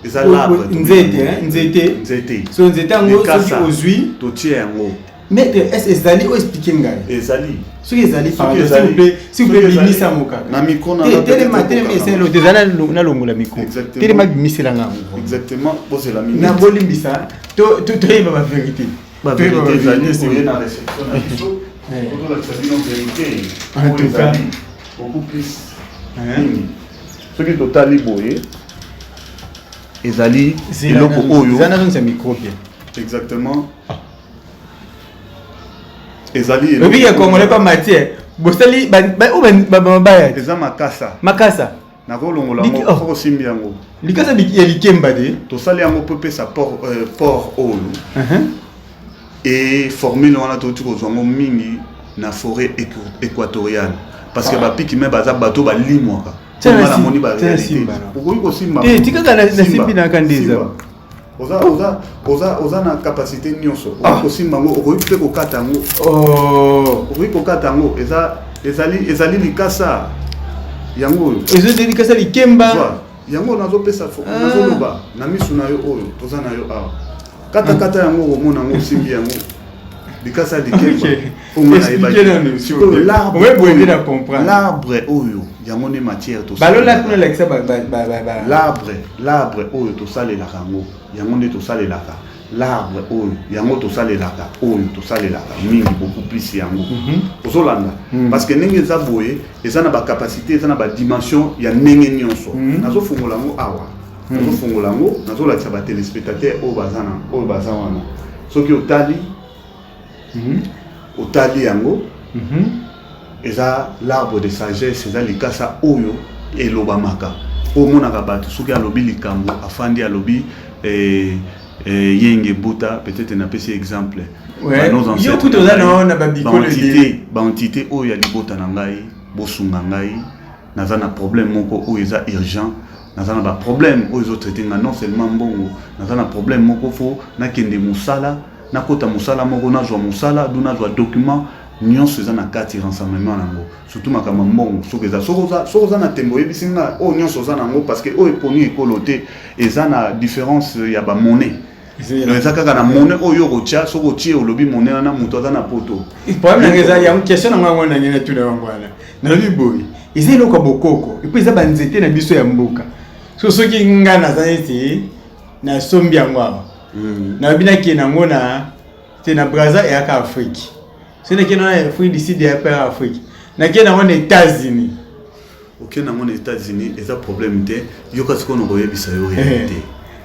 eza l'arbre. Nzete, nzete. Nzete. So nzete yango, soki ozwi, totie yango. Maître, est ezali oyo explique ngai? Ezali. Soki ezali, pardon, s'il vous plaît, s'il vous plaît, bimisa yango kaka. Na micro na telema, telema, eselo te, ezali nalongola micro. Telema, bimisela nga yango. Exactement, bozela minute. Na bolimbisa, toyeba bavérité. Bavérité ezali oye na réception na biso, tozolakisa bino vérité oyo ezali beaucoup plus mingi. Soki totali boye, ezali eloko oyo eza nazongisa micro bien. Exactement, ezali Obi ya Congolais pa matière bosali oyo bamabaya. Eza makasa. Makasa. Nakolongola yango soko osimbi yango. Likasa ya likemba de. Tosali yango mpo epesa port oyo e formule wana. Touti kozwa yango mingi na forêt équatoriale, parce que bapygmées baza bato balimwaka. Namoni baréalité, okoki kosimba. Tikaka nasimbi naka nde eza. Oza na capacité nyonso, okoki kosimba yango, okoki mpe kokata yango, okoki kokata yango. Ezali likasa yango oyo. Ezali likasa likemba. Yango nazopesa, nazoloba na misu na yo oyo toza na yo awa. Katakata yango, okomona yango, osimbi yango, likasa likemba. L'arbre oyo, yango nde matière. L'arbre oyo tosalelaka yango, yango nde tosalelaka l'arbre oyo, yango tosalelaka, oyo tosalelaka mingi, beaucoup plus yango ozolanda, parce que ndenge eza boye, eza na bacapacité, eza na badimension ya ndenge nyonso. Nazofungola yango awa, nazofungola yango, nazolakisa batéléspectateur oyo baza na oyo baza wana. Soki otali, otali yango, eza l'arbre de sagesse. Eza likasa oyo elobamaka, omonaka bato soki alobi likambo, afandi, alobi yenge buta. Peut-être napesi exemple. Baentité oyo ya libota na ngai, bosunga ngai, naza na problème moko oyo eza urgent, naza na baproblème oyo ezotraite nga, non seulement mbongo, naza na problème moko, fo nakende mosala, nakota mosala moko, nazwa mosala du, nazwa document nyonso eza na kati, renseignement nango, surtout makambo ya mbongo. Soki eza, soki oza na tembe, oyebisi nga oyo nyonso oza nango, parce que oyo eponi ekolo te, eza na différence ya bamonnaie. Eza kaka na monnaie oyo okotya. Soki otie, olobi monnaie wana, moto aza na poto. Problème nanga eza yango, question nango yango nange natuna yango wana. Nalobi boye, eza eloko ya bokoko, et puis eza banzete na biso ya mboka. So soki nga naza neti nasombi yango awa, nalobi nakende yango na te na Braza, eyaka Afrique. Soki nakende na Afrique du Sud, eya mpe Afrique. Nakende yango na États-Unis. Okende yango na États-Unis, eza problème te. Yoka sikoyo na koyebisa yo réalité.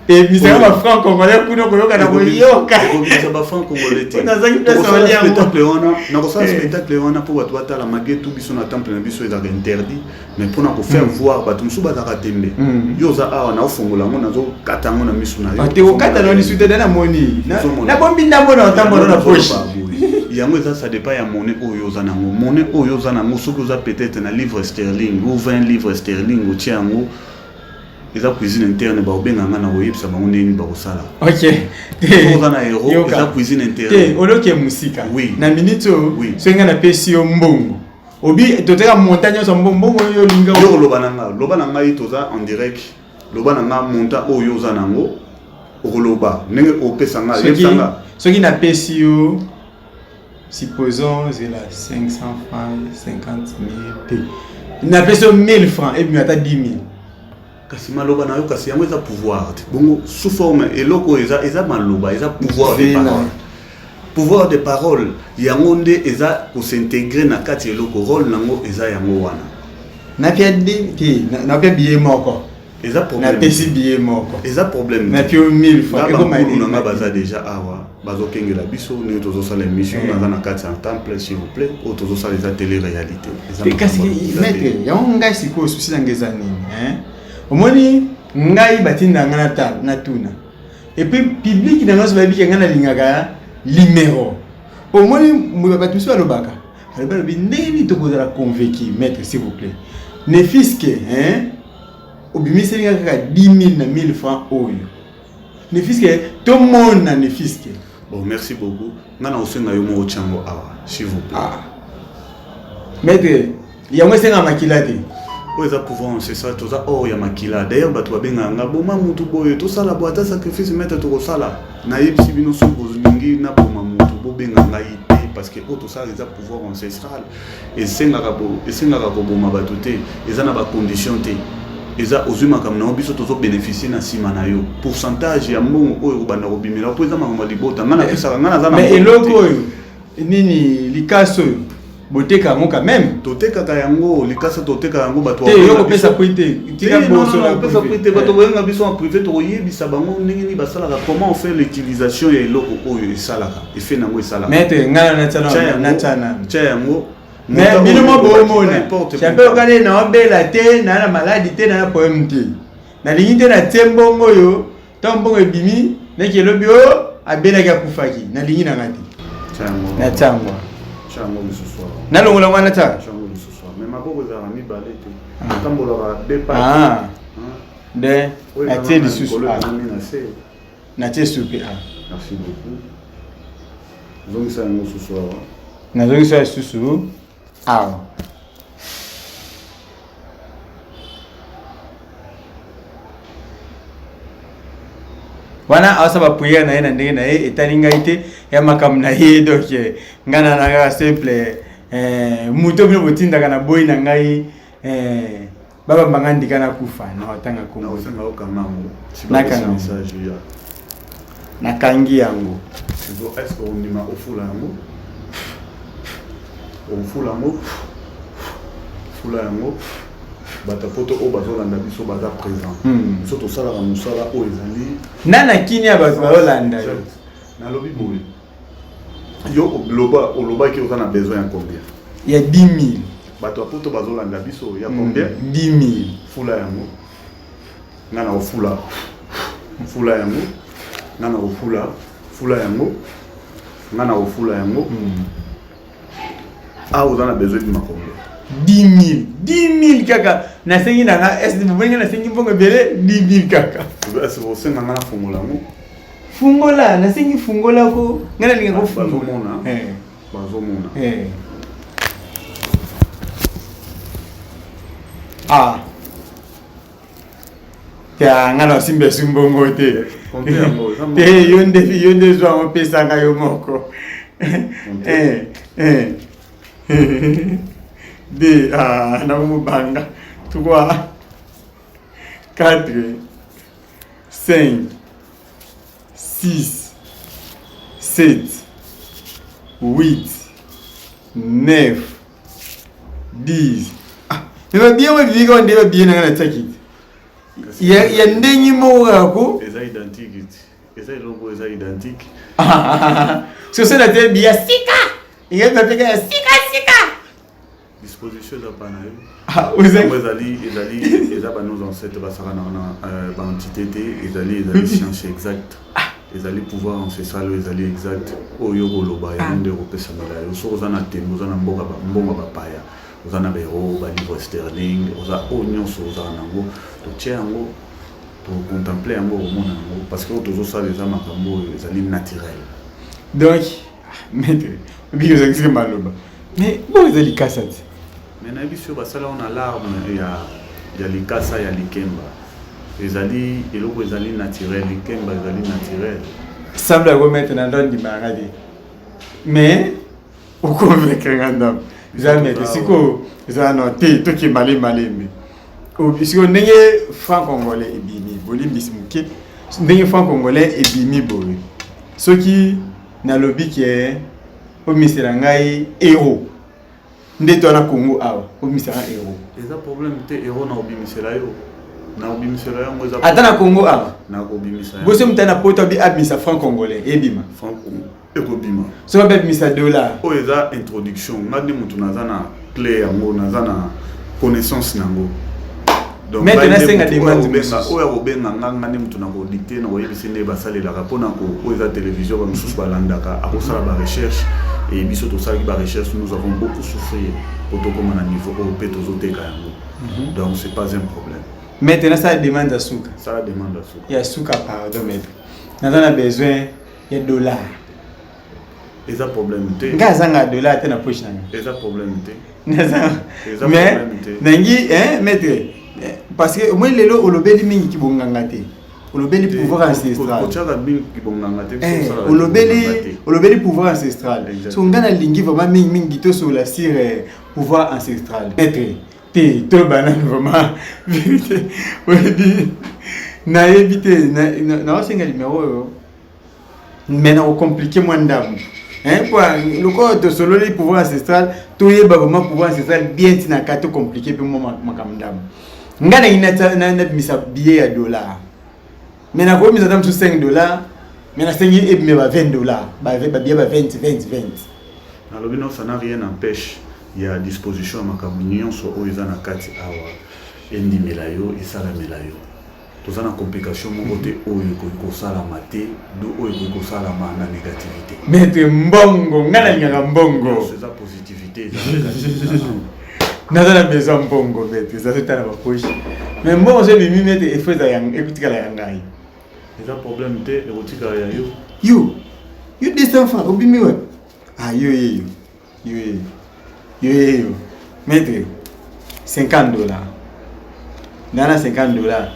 Ebisaka bafranc congolais kuna, koyoka na koyoka. Ekobimisa bafranc congolais te. Spectacle wana, nakosala spectacle wana mpo bato batala malgré tout. Biso na temple na biso ezalaka interdit, mais mpona kofaire voir bato mosusu bazalaka tembe. Yo oza awa, naofongola yango, nazokata yango na misu na yo. Te, kokata na lisu te, namoni nabombi ndambo na otambola na poche. Yango eza, ça dépend ya monnaie oyo oza nango, monnaie oyo oza nango. Soki oza peut-être na livre sterling ou 20 livre sterling, otia yango, eza cuisine interne. Bakobenga nga na koyebisa bango ndenge nini bakosala. Oza na euro, eza cuisine interne. Te, oloke mosika. Oui. Na minute oyo, Oui. Soki ngai napesi yo mbongo, obi toteka montant nyonso, mbongo oyo olinga. Yo koloba na nga, loba na ngai, toza en direct, loba na nga montant oyo oza nango, okoloba ndenge opesa nga, yebisa nga. Soki napesi yo, supposons, zela, 500 francs, 50 000 te, napesi yo 1000 francs, ebimi ata 10 000. Kasi maloba na yo, kasi yango eza pouvoir te. Bongo sous forme eloko oyo eza maloba, eza pouvoir de parole. Pouvoir de parole yango nde eza kos'intégrer na kati ya eloko, rôle nango eza yango wana. Napia te, napia billet moko. Eza problème. Napesi billet moko. Eza problème. Napia yo 1000 francs. Nga bankulu na nga baza déjà awa, bazokengela biso ndenge tozosala émission. Naza na kati ya temple, s'il vous plaît. Oyo tozosala eza télé réalité. Kasi maître, yango ngai sikoyo souci nanga eza nini? Omoni, ngai batinda ngai natala, natuna, et puis public na ngai nyonso bayebi ke ngai nalingaka numéro. Omoni, bato mosusu balobaka, alobi, alobi ndenge nini tokozala convaincu? Maître, s'il vous plaît, ne fût-ce que, hein, obimiseli nga kaka 10 000 na 1000 francs oyo, ne fût-ce que tomona, ne fût-ce que. Bon, merci beaucoup. Nga na kosenga yo moko tiango awa, s'il vous plaît. Ah. Maître, yango esenga makila te. Oyo eza pouvoir ancestral, toza or ya makila. D'ailleurs bato babengaka nga boma mutu boye, tosala boye, ata sacrifice maître tokosala. Nayebisi bino, soki bolingi naboma mutu, bobenga ngai te, parce que oyo tosala eza pouvoir ancestral. Esengaka koboma bato te, eza na bacondition te. Eza ozwi makambo na yo, biso tozobénéficie na nsima na yo pourcentage ya mbongo oyo kobanda kobimela, mpo eza makambo ya libota. Ngai napesaka, ngai naza na Mais eloko oyo nini, likasi oyo boteka yango quand même? Totekaka yango, likasa totekaka yango. Bato te, yo kopesa prix te, tika boso. Kopesa prix te. Bato boyenga biso en privé, tokoyebisa bango ndenge nini basalaka, comment on fait l'utilisation ya eloko oyo esalaka effet nango esalaka. Maître, ngai natya nano. Tia yango. Mais bino mo bomona champion okale na obela te, na maladi te, na problème te, nalingi te natie mbongo oyo. Ntango mbongo ebimi, naki elobi oyo abelaki, akufaki, nalingi nanga te. Natia yango. Yango lisusu. Nalongola ngo, natia. Yango lisusu, mais maboko ezalaka mibale te, otambolaka deux pas. Nde natie lisusu, natie supe. Merci beaucoup. Ozongisa yango susu awa. Nazongisa lisusu awa. Wana aosala baprière na ye na ndenge na ye, etali ngai te, ya makambo na ye. Donc ngai na kaka simple moto bino botindaka na boyi na ngai, babamba ngai ndika nakufa na otanga kombo. Nakanga. Nakangi yango. Est-ce que ondima ofula yango? Ofula yango, fula yango. Bato poto oyo bazolanda biso baza présent. Biso tosalaka mosala oyo ezali Na kini ya bato bazolanda yo. Nalobi boye, yo oloba, olobaki oza na besoin ya combien? Ya 10 000. Bato ya poto bazolanda biso, ya combien? 10 000. Fula yango, nga na kofula. Fula yango, nga na kofula. Fula yango, nga na kofula yango. Awa oza na besoin bima combien? 10 000, 10 000 kaka nasengi na nga. Est bobengi, nasengi mbongo ebele? 10 000 kaka. Osenga nga nafongola yango? Fungola, nasengi fungola ko, ngai nalinga kofungola. Bazomona, bazomona. Ah te, nga na osimbi esu mbongo te. Te, yo nde, yo nde zwa yango, opesanga yo moko. Un, deux, ah, nakomobanga, trois, quatre, cinq, six, sept, huit, neuf, 10. Ah, mais babillets ngo ebimi kaka nde babillets na ngai natiaki te ya ndenge moko kaka ko. Eza identique, eza eloko eza identique. Soso na te biya sika ngai bapeka ya sika sika. Disposition eza pa na yo. Yango ezali eza ba nos ancêtres basaka na baentité te. Ezali science exacte, ezali pouvoir ancestral oyo ezali exact. Oyo koloba yango nde ekopesamela yo. Soki oza na tembe, oza na mboka, mbongo bapaya, oza na baeuro, balivre sterling, oza oyo nyonso ozala nango, totia yango, tocontemple yango, okomona yango, parce que oyo tozosala eza makambo oyo ezali naturel. Donc maître, obiki ozangisiki maloba, mais bongo eza likasa te? Mais nayebi soki basala yango na larme ya likasa ya likemba. Ezali eloko ezali naturel, likemba ezali naturel. Semble yango, maître, na ndo ndimaka te, mais oconvaincre nga ndambo. Eza maître, sikoyo eza no te, toke malembe malembe. Sikoyo ndenge franc congolais ebimi, bolimbisi moke, ndenge franc congolais ebimi boye, soki nalobi ke omisela ngai euro nde to na Congo awa, obimisaka euro? Eza problème te, euro na obimisela yo, na obimisela yango eza Ata na Congo awa? Na kobimisa. Boso moto na poto abi abimisa franc congolais, ebima? Franc ekobima. Soki abi abimisa dollar? Oyo eza introduction. Nga nde moto naza na clé yango, naza na connaissance nango. Maître, nasenga demande. Oyo akobenga nga, nga nde moto na kodicte, na koyebisi nde basalelaka mpona oyo eza télévision, bamosusu balandaka, akosala barecherche. E biso tosalaki barecherche, nous avons beaucoup souffrir po tokóma na niveau oyo mpe tozoteka yango. Donc c'est pas un problème. Maître, nasala demande ya suka. Sala demande ya suka. Ya suka, pardon maître, naza na besoin ya dollar. Eza problème te. Nga azanga dollar te na poche na nga. Eza problème te. Naza mais nangi hein maître parce que moi lelo olobeli mingi kibonganga te. Olobeli pouvoir ancestral. Kotiaka mingi kibonganga te. Eh, olobeli olobeli pouvoir ancestral. So nga nalingi vraiment mingi mingi tosolola sur pouvoir ancestral. Maître te toloba nanu vraiment vérité oyebi nayebi te naosenga numero oyo mais na kocomplike mwa ndambo po lokola tosololi pouvoir ancestral toyeba vraiment pouvoir ancestral bien ntina ka tocomplike mpe mwa makambo ndambo. Ngai nalingi nabimisa billet ya dollar, mais nakobimisa ata mosusu 5 dollar, mais nasengi ebime ba 20 dollar, babillet ba 20 20 20. Nalobi no, ça n'a rien empêche ya disposition ya makambo nyonso oyo eza na kati awa endimela yo, esalamela yo. Toza na complication moko te oyo ekoki kosalama te, do oyo ekoki kosalama na négativité. Maître, mbongo, ngai nalingaka mbongo. Nyonso eza positivité, eza na kati, eza awa. Naza na besoin mbongo, maître, eza totala ba poche. Mais mbongo so ebimi, maître, il faut eza ya ekotikala ya ngai. Eza problème te, ekotikala ya yo. Yo, yo 200 francs, obimi wapi? Ah, yo ye yo. Yo ye yo. Yo ye yo. Maître, 50 $. Nana 50 $.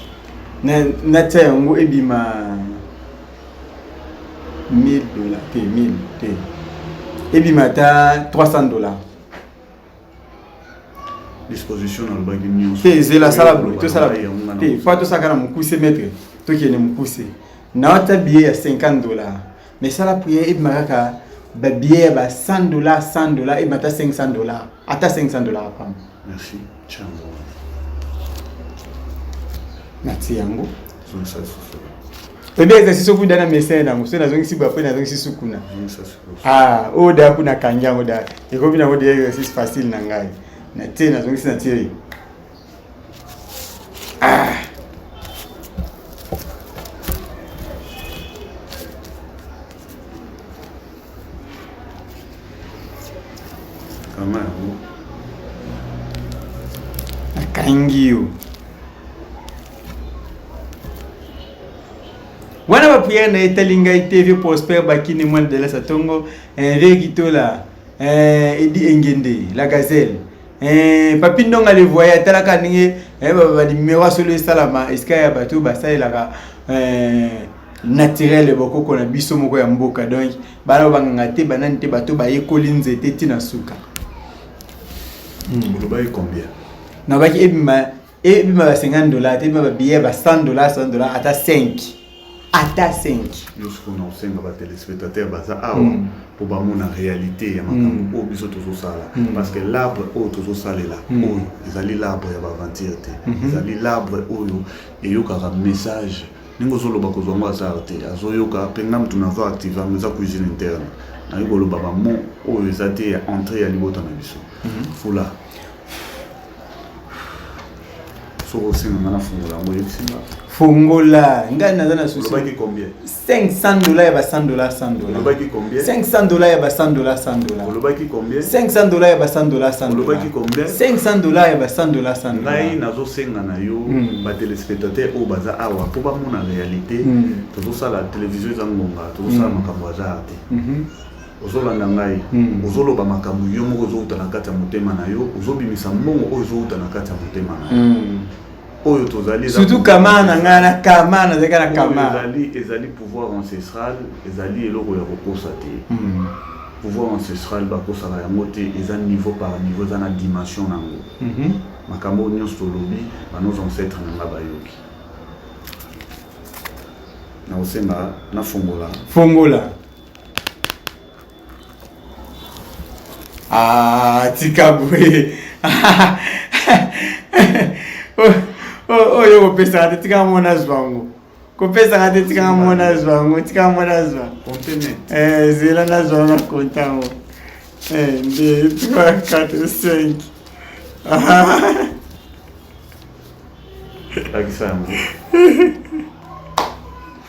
Na natia yango ebima 1000 $ te, 1000 te. Ebima ata 300 $. Disposition nalobaki nyonso. Te, zela, sala boye, tosala te, fa tosaka na mokuse, maître, tokende mokuse. Naota billet ya 50 $, mais sala prière ebima kaka ba billet ya ba 100 $, 100 $, ebima ata 500 $, ata 500 $ apamba. Merci, chango. Natie yango. Zongisa susu. Oyebi exercice okuda na messin nango so nazongisi boye, apres nazongisi su kuna. Zongisa susu. Ah, oyo da kuna akangi yango da ekomi nango de exercice facile na ngai. Natie, nazongisi, natie. Ah, Kanga yango. Nakangi yo wana. Baprière na etali ngai te. Vieux Prosper Bakini, mwana de la Satongo, vieux Kitola, Edi Engende la gazelle, Papi Ndonga le voye, atalaka ndenge banimero asolo esalama esika ya bato oyo basalelaka naturel, bokoko na biso moko ya mboka. Donc bana oyo banganga te, banani te, bato bayekoli nzete ntina suka. Olobaki combien? Nabaki ebima ba 50 $ te, ebima babillet ya ba 100 $, 100 $, ata 5, ata 5. Yo sikoyo na kosenga batéléspectateur baza awa mpo bamona réalité ya makambo oyo biso tozosala, parce que l'arbre oyo tozosalela oyo ezali l'arbre ya baaventure te, ezali l'arbre oyo eyokaka message. Ndenge ozoloba, kozwa yango hasard te, azoyoka mpe. Nga mutu nazo active yango, eza cuisine interne. Nayoki koloba bamo oyo eza te ya entrée ya libota na biso. Fula soki osenga nga nafungola yango, oyebisinga. Fongola, ngai naza na souci. Olobaki combien? 500 $ ya ba 100 $, 100 $. Olobaki combien? 500 $ ya ba 100 $, 100 $. Olobaki combien? 500 $ ya ba 100 $, 100 $. Olobaki combien? 500 $ ya ba 100 $, 100 Ngai $. Nazosenga na yo, batéléspectateur oyo baza awa mpo bamona réalité. Tozosala télévision, eza ngonga tozosala makambo hasard te. Ozolanda ngai? Ozoloba makambo yo moko ozowuta na kati ya motema na yo, ozobimisa mbongo oyo ezowuta na kati ya motema na yo. Oyo tozali eza Surtout kama na ngai na kama nazalaki na oyo kama. Ezali pouvoir ancestral, ezali eloko ya kokosa te. Pouvoir ancestral bakosaka yango te, eza niveau par niveau, eza na dimension nango. Makambo oyo nyonso tolobi, banos ancêtre na nga bayoki. Nakosenga nafongola. Fongola. Ah, tika boye. Oyo kopesaka te, tikanga mona zwa yango. Kopesaka te, tikanga mona zwa yango, tikanga mona zwa. Compte net. Eh, zela nazwa yango, na compte yango. 1, 2, 3, 4, 5. Lakisa yango.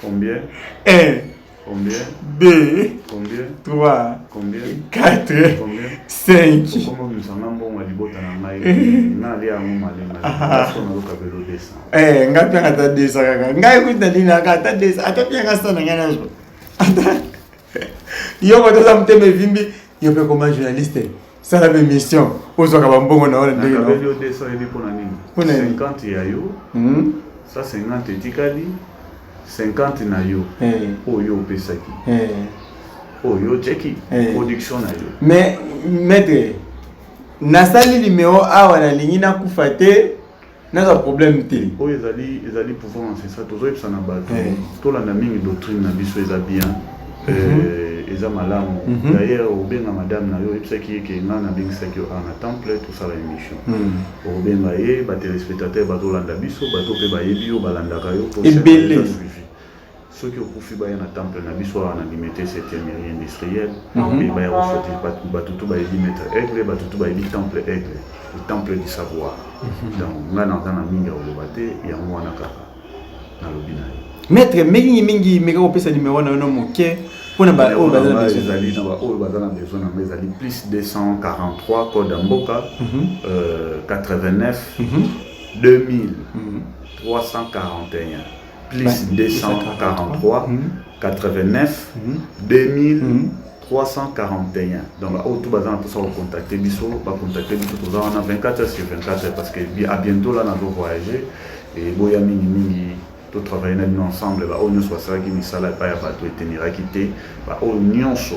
Combien? 1, Combien? 2, Combien? 3, Combien? 4, Combien? 5. Okoma obimisanga mbongo ya libota na ngai, nalia yango malenga so nayoka belo 200. Eh, ngai mpe ata 200 kaka. Ngai kuta nini aka ata 200, ata mpe nga sa na ngai nazwa. Ata. Yo koto oza motema evimbi, yo mpe koma journaliste, sala ba émission, ozwaka bambongo na wana ndenge. Nakabeli yo 200, yebi mpona nini? Mpona nini? 50 ya yo, 150 etikali, 50 na yo oyo opesaki, oyo otiaki production na yo. Mais maître, nasali numéro awa, nalingi nakufa te, nazwa problème te. Oyo ezali pouvoir ancestral. Tozoyebisa na bato, tolanda mingi doctrine na biso, eza bien, eza malamu. D'ailleurs, obenga madame na yo, oyebisaki ye ke nga nabengisaki yo awa na temple, tosala émission. Okobenga ye, batéléspectateur bazolanda biso, bato mpe bayebi yo, balandaka yo po Ebele. eza suivi. Soki okufi, baya na temple na biso awa na Limete, 7e rue industrielle, mpe baya kofete. Bato tu bayebi maître Aigle, bato tu bayebi temple Aigle, le temple du savoir. Donc ngai naza na mingi ya koloba te, yango wana kaka nalobi na ye. Maître, mingi mingi, meka kopesa numéro na yo no moke mpona baoyo baza na besoin. Ezali na baoyo baza na besoin na ngai, ezali plus 243, code ya mboka, 89 2000 341, plus 243 89 2000 341. Donc oyo tu baza na mposa kocontacte biso, bacontacte biso, toza wana 24 heures sur 24 heures, parce que à bientôt là nazo voyager et boya mingimingi, totravaille na bino ensemble. Baoyo nyonso basalaki misala epai ya bato, eteniraki te, baoyo nyonso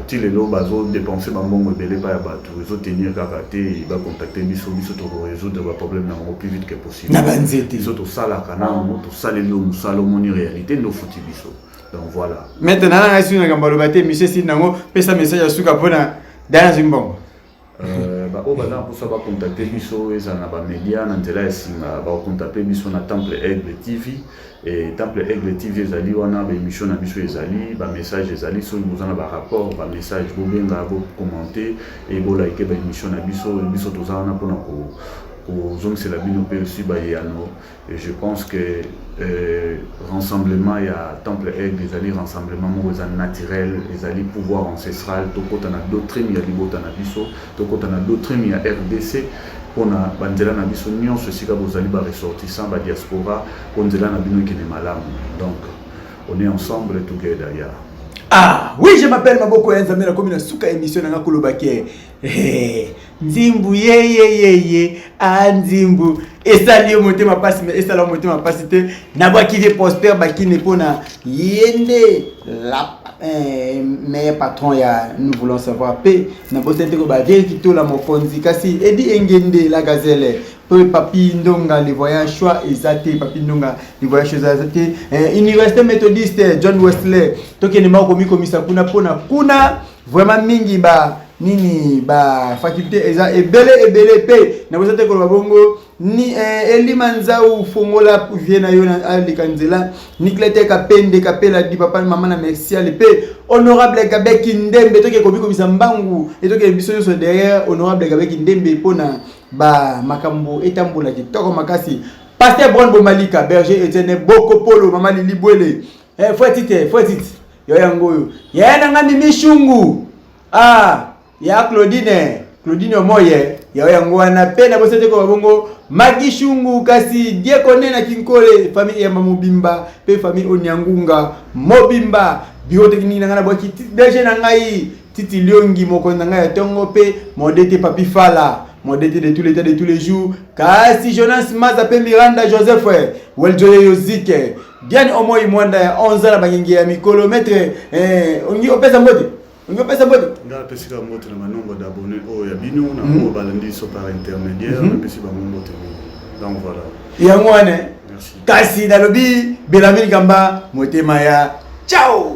ti lelo bazodépenser bambongo ebele epai ya bato, ezotenir kaka te, bacontacte biso, biso tokorésoudre baproblème na bango plus vite que possible. Na banzete. Biso tosalaka nango, tosaleli yo mosala, omoni réalité nde ofuti biso. Donc voilà. Maître, nana ngai soki nakambo aloba te, monsieur esili nango, pesa message ya suka mpona dana zwi mbongo. Baoyo baza na mposa bacontacte biso, ezala na bamédia, na nzela ya singa, bakocontacte biso na Temple Aigle TV. E Temple Aigle TV ezali wana, baémission na biso ezali, bamessage ezali. Soki boza na barapport, bamessage, bobenga, bocommente e bolike baémission na biso. Biso toza wana mpona kozongisela bino mpe aussi bayano. Et je pense que rassemblement ya Temple Aigle ezali rassemblement moko eza naturel, ezali pouvoir ancestral. Tokɔta na doctrine ya libota na biso, tokɔta na doctrine ya RDC, mpona banzela na biso nyonso, esika bozali, baressortissant, badiaspora, mpo nzela na bino ekende malamu. Donc on est ensemble, together, yeah. Ah oui, je m'appelle Maboko ya Nzambe, nakomi na suka émission nanga koloba ke nzimbu yeyeyeye a nzimbu esali yo motema pasi, me esala yo motema pasi te. Nabwaki vie Prosper Bakine mpona ye nde la meilleur patron ya Nous voulons savoir. Mpe nabosani te koba vie Kitola mokonzi, kasi Edi Engende la gazelle, mpe Papi Ndonga le voyage choix eza te, Papi Ndonga le voyage eza te. Université méthodiste John Wesley, tokende moko komikomisa kuna, mpona kuna vraiment mingi ba nini, ba faculté eza ebele ebele. Mpe nabosa te koloba bongo ni Elima Nzau, fongola vie na yo na aleka nzela, Niklete Kapende Kapela di papa mama na Merciale, mpe honorable Gabeki Ndembe. Toke komikomisa mbangu, etokende biso nyonso derrière honorable Gabeki Ndembe mpona ba makambo etambola kitoko makasi. Pasteur Bron Bomalika, berger Etienne Bokopolo, mama Lili Bwele, fwetite fwetite yo yango oyo yaya na nga Mimi Shungu, ah ya Claudine, Claudine Omoye, yo yango wana. Mpe na bosa te koba bongo Magi Shungu, kasi Diekone na Kinkole, famille Eyamba mobimba, mpe famille Oniangunga mobimba. Bureau technique na ngai, nabwaki DG na ngai Titi Liongi, mokonzi na ngai ya ntongo, mpe modete Papi Fala, modete de tous les temps, de tous les jours, kasi Jonas Maza mpe Miranda Joseph Weljoye Yozike, Diane Omoi Mwanda ya 11 na bangingi ya mikolo. Maître, olingi opesa mbote, olingi opesa mbote? Nga apesika mbote na banombre d'abonné oyo ya bino na oyo balandi biso par intermédiaire, napesi bango mbote mingi. Donc voilà. Yango wana. Merci. Kasi nalobi Belamine Kamba motema ya ciao.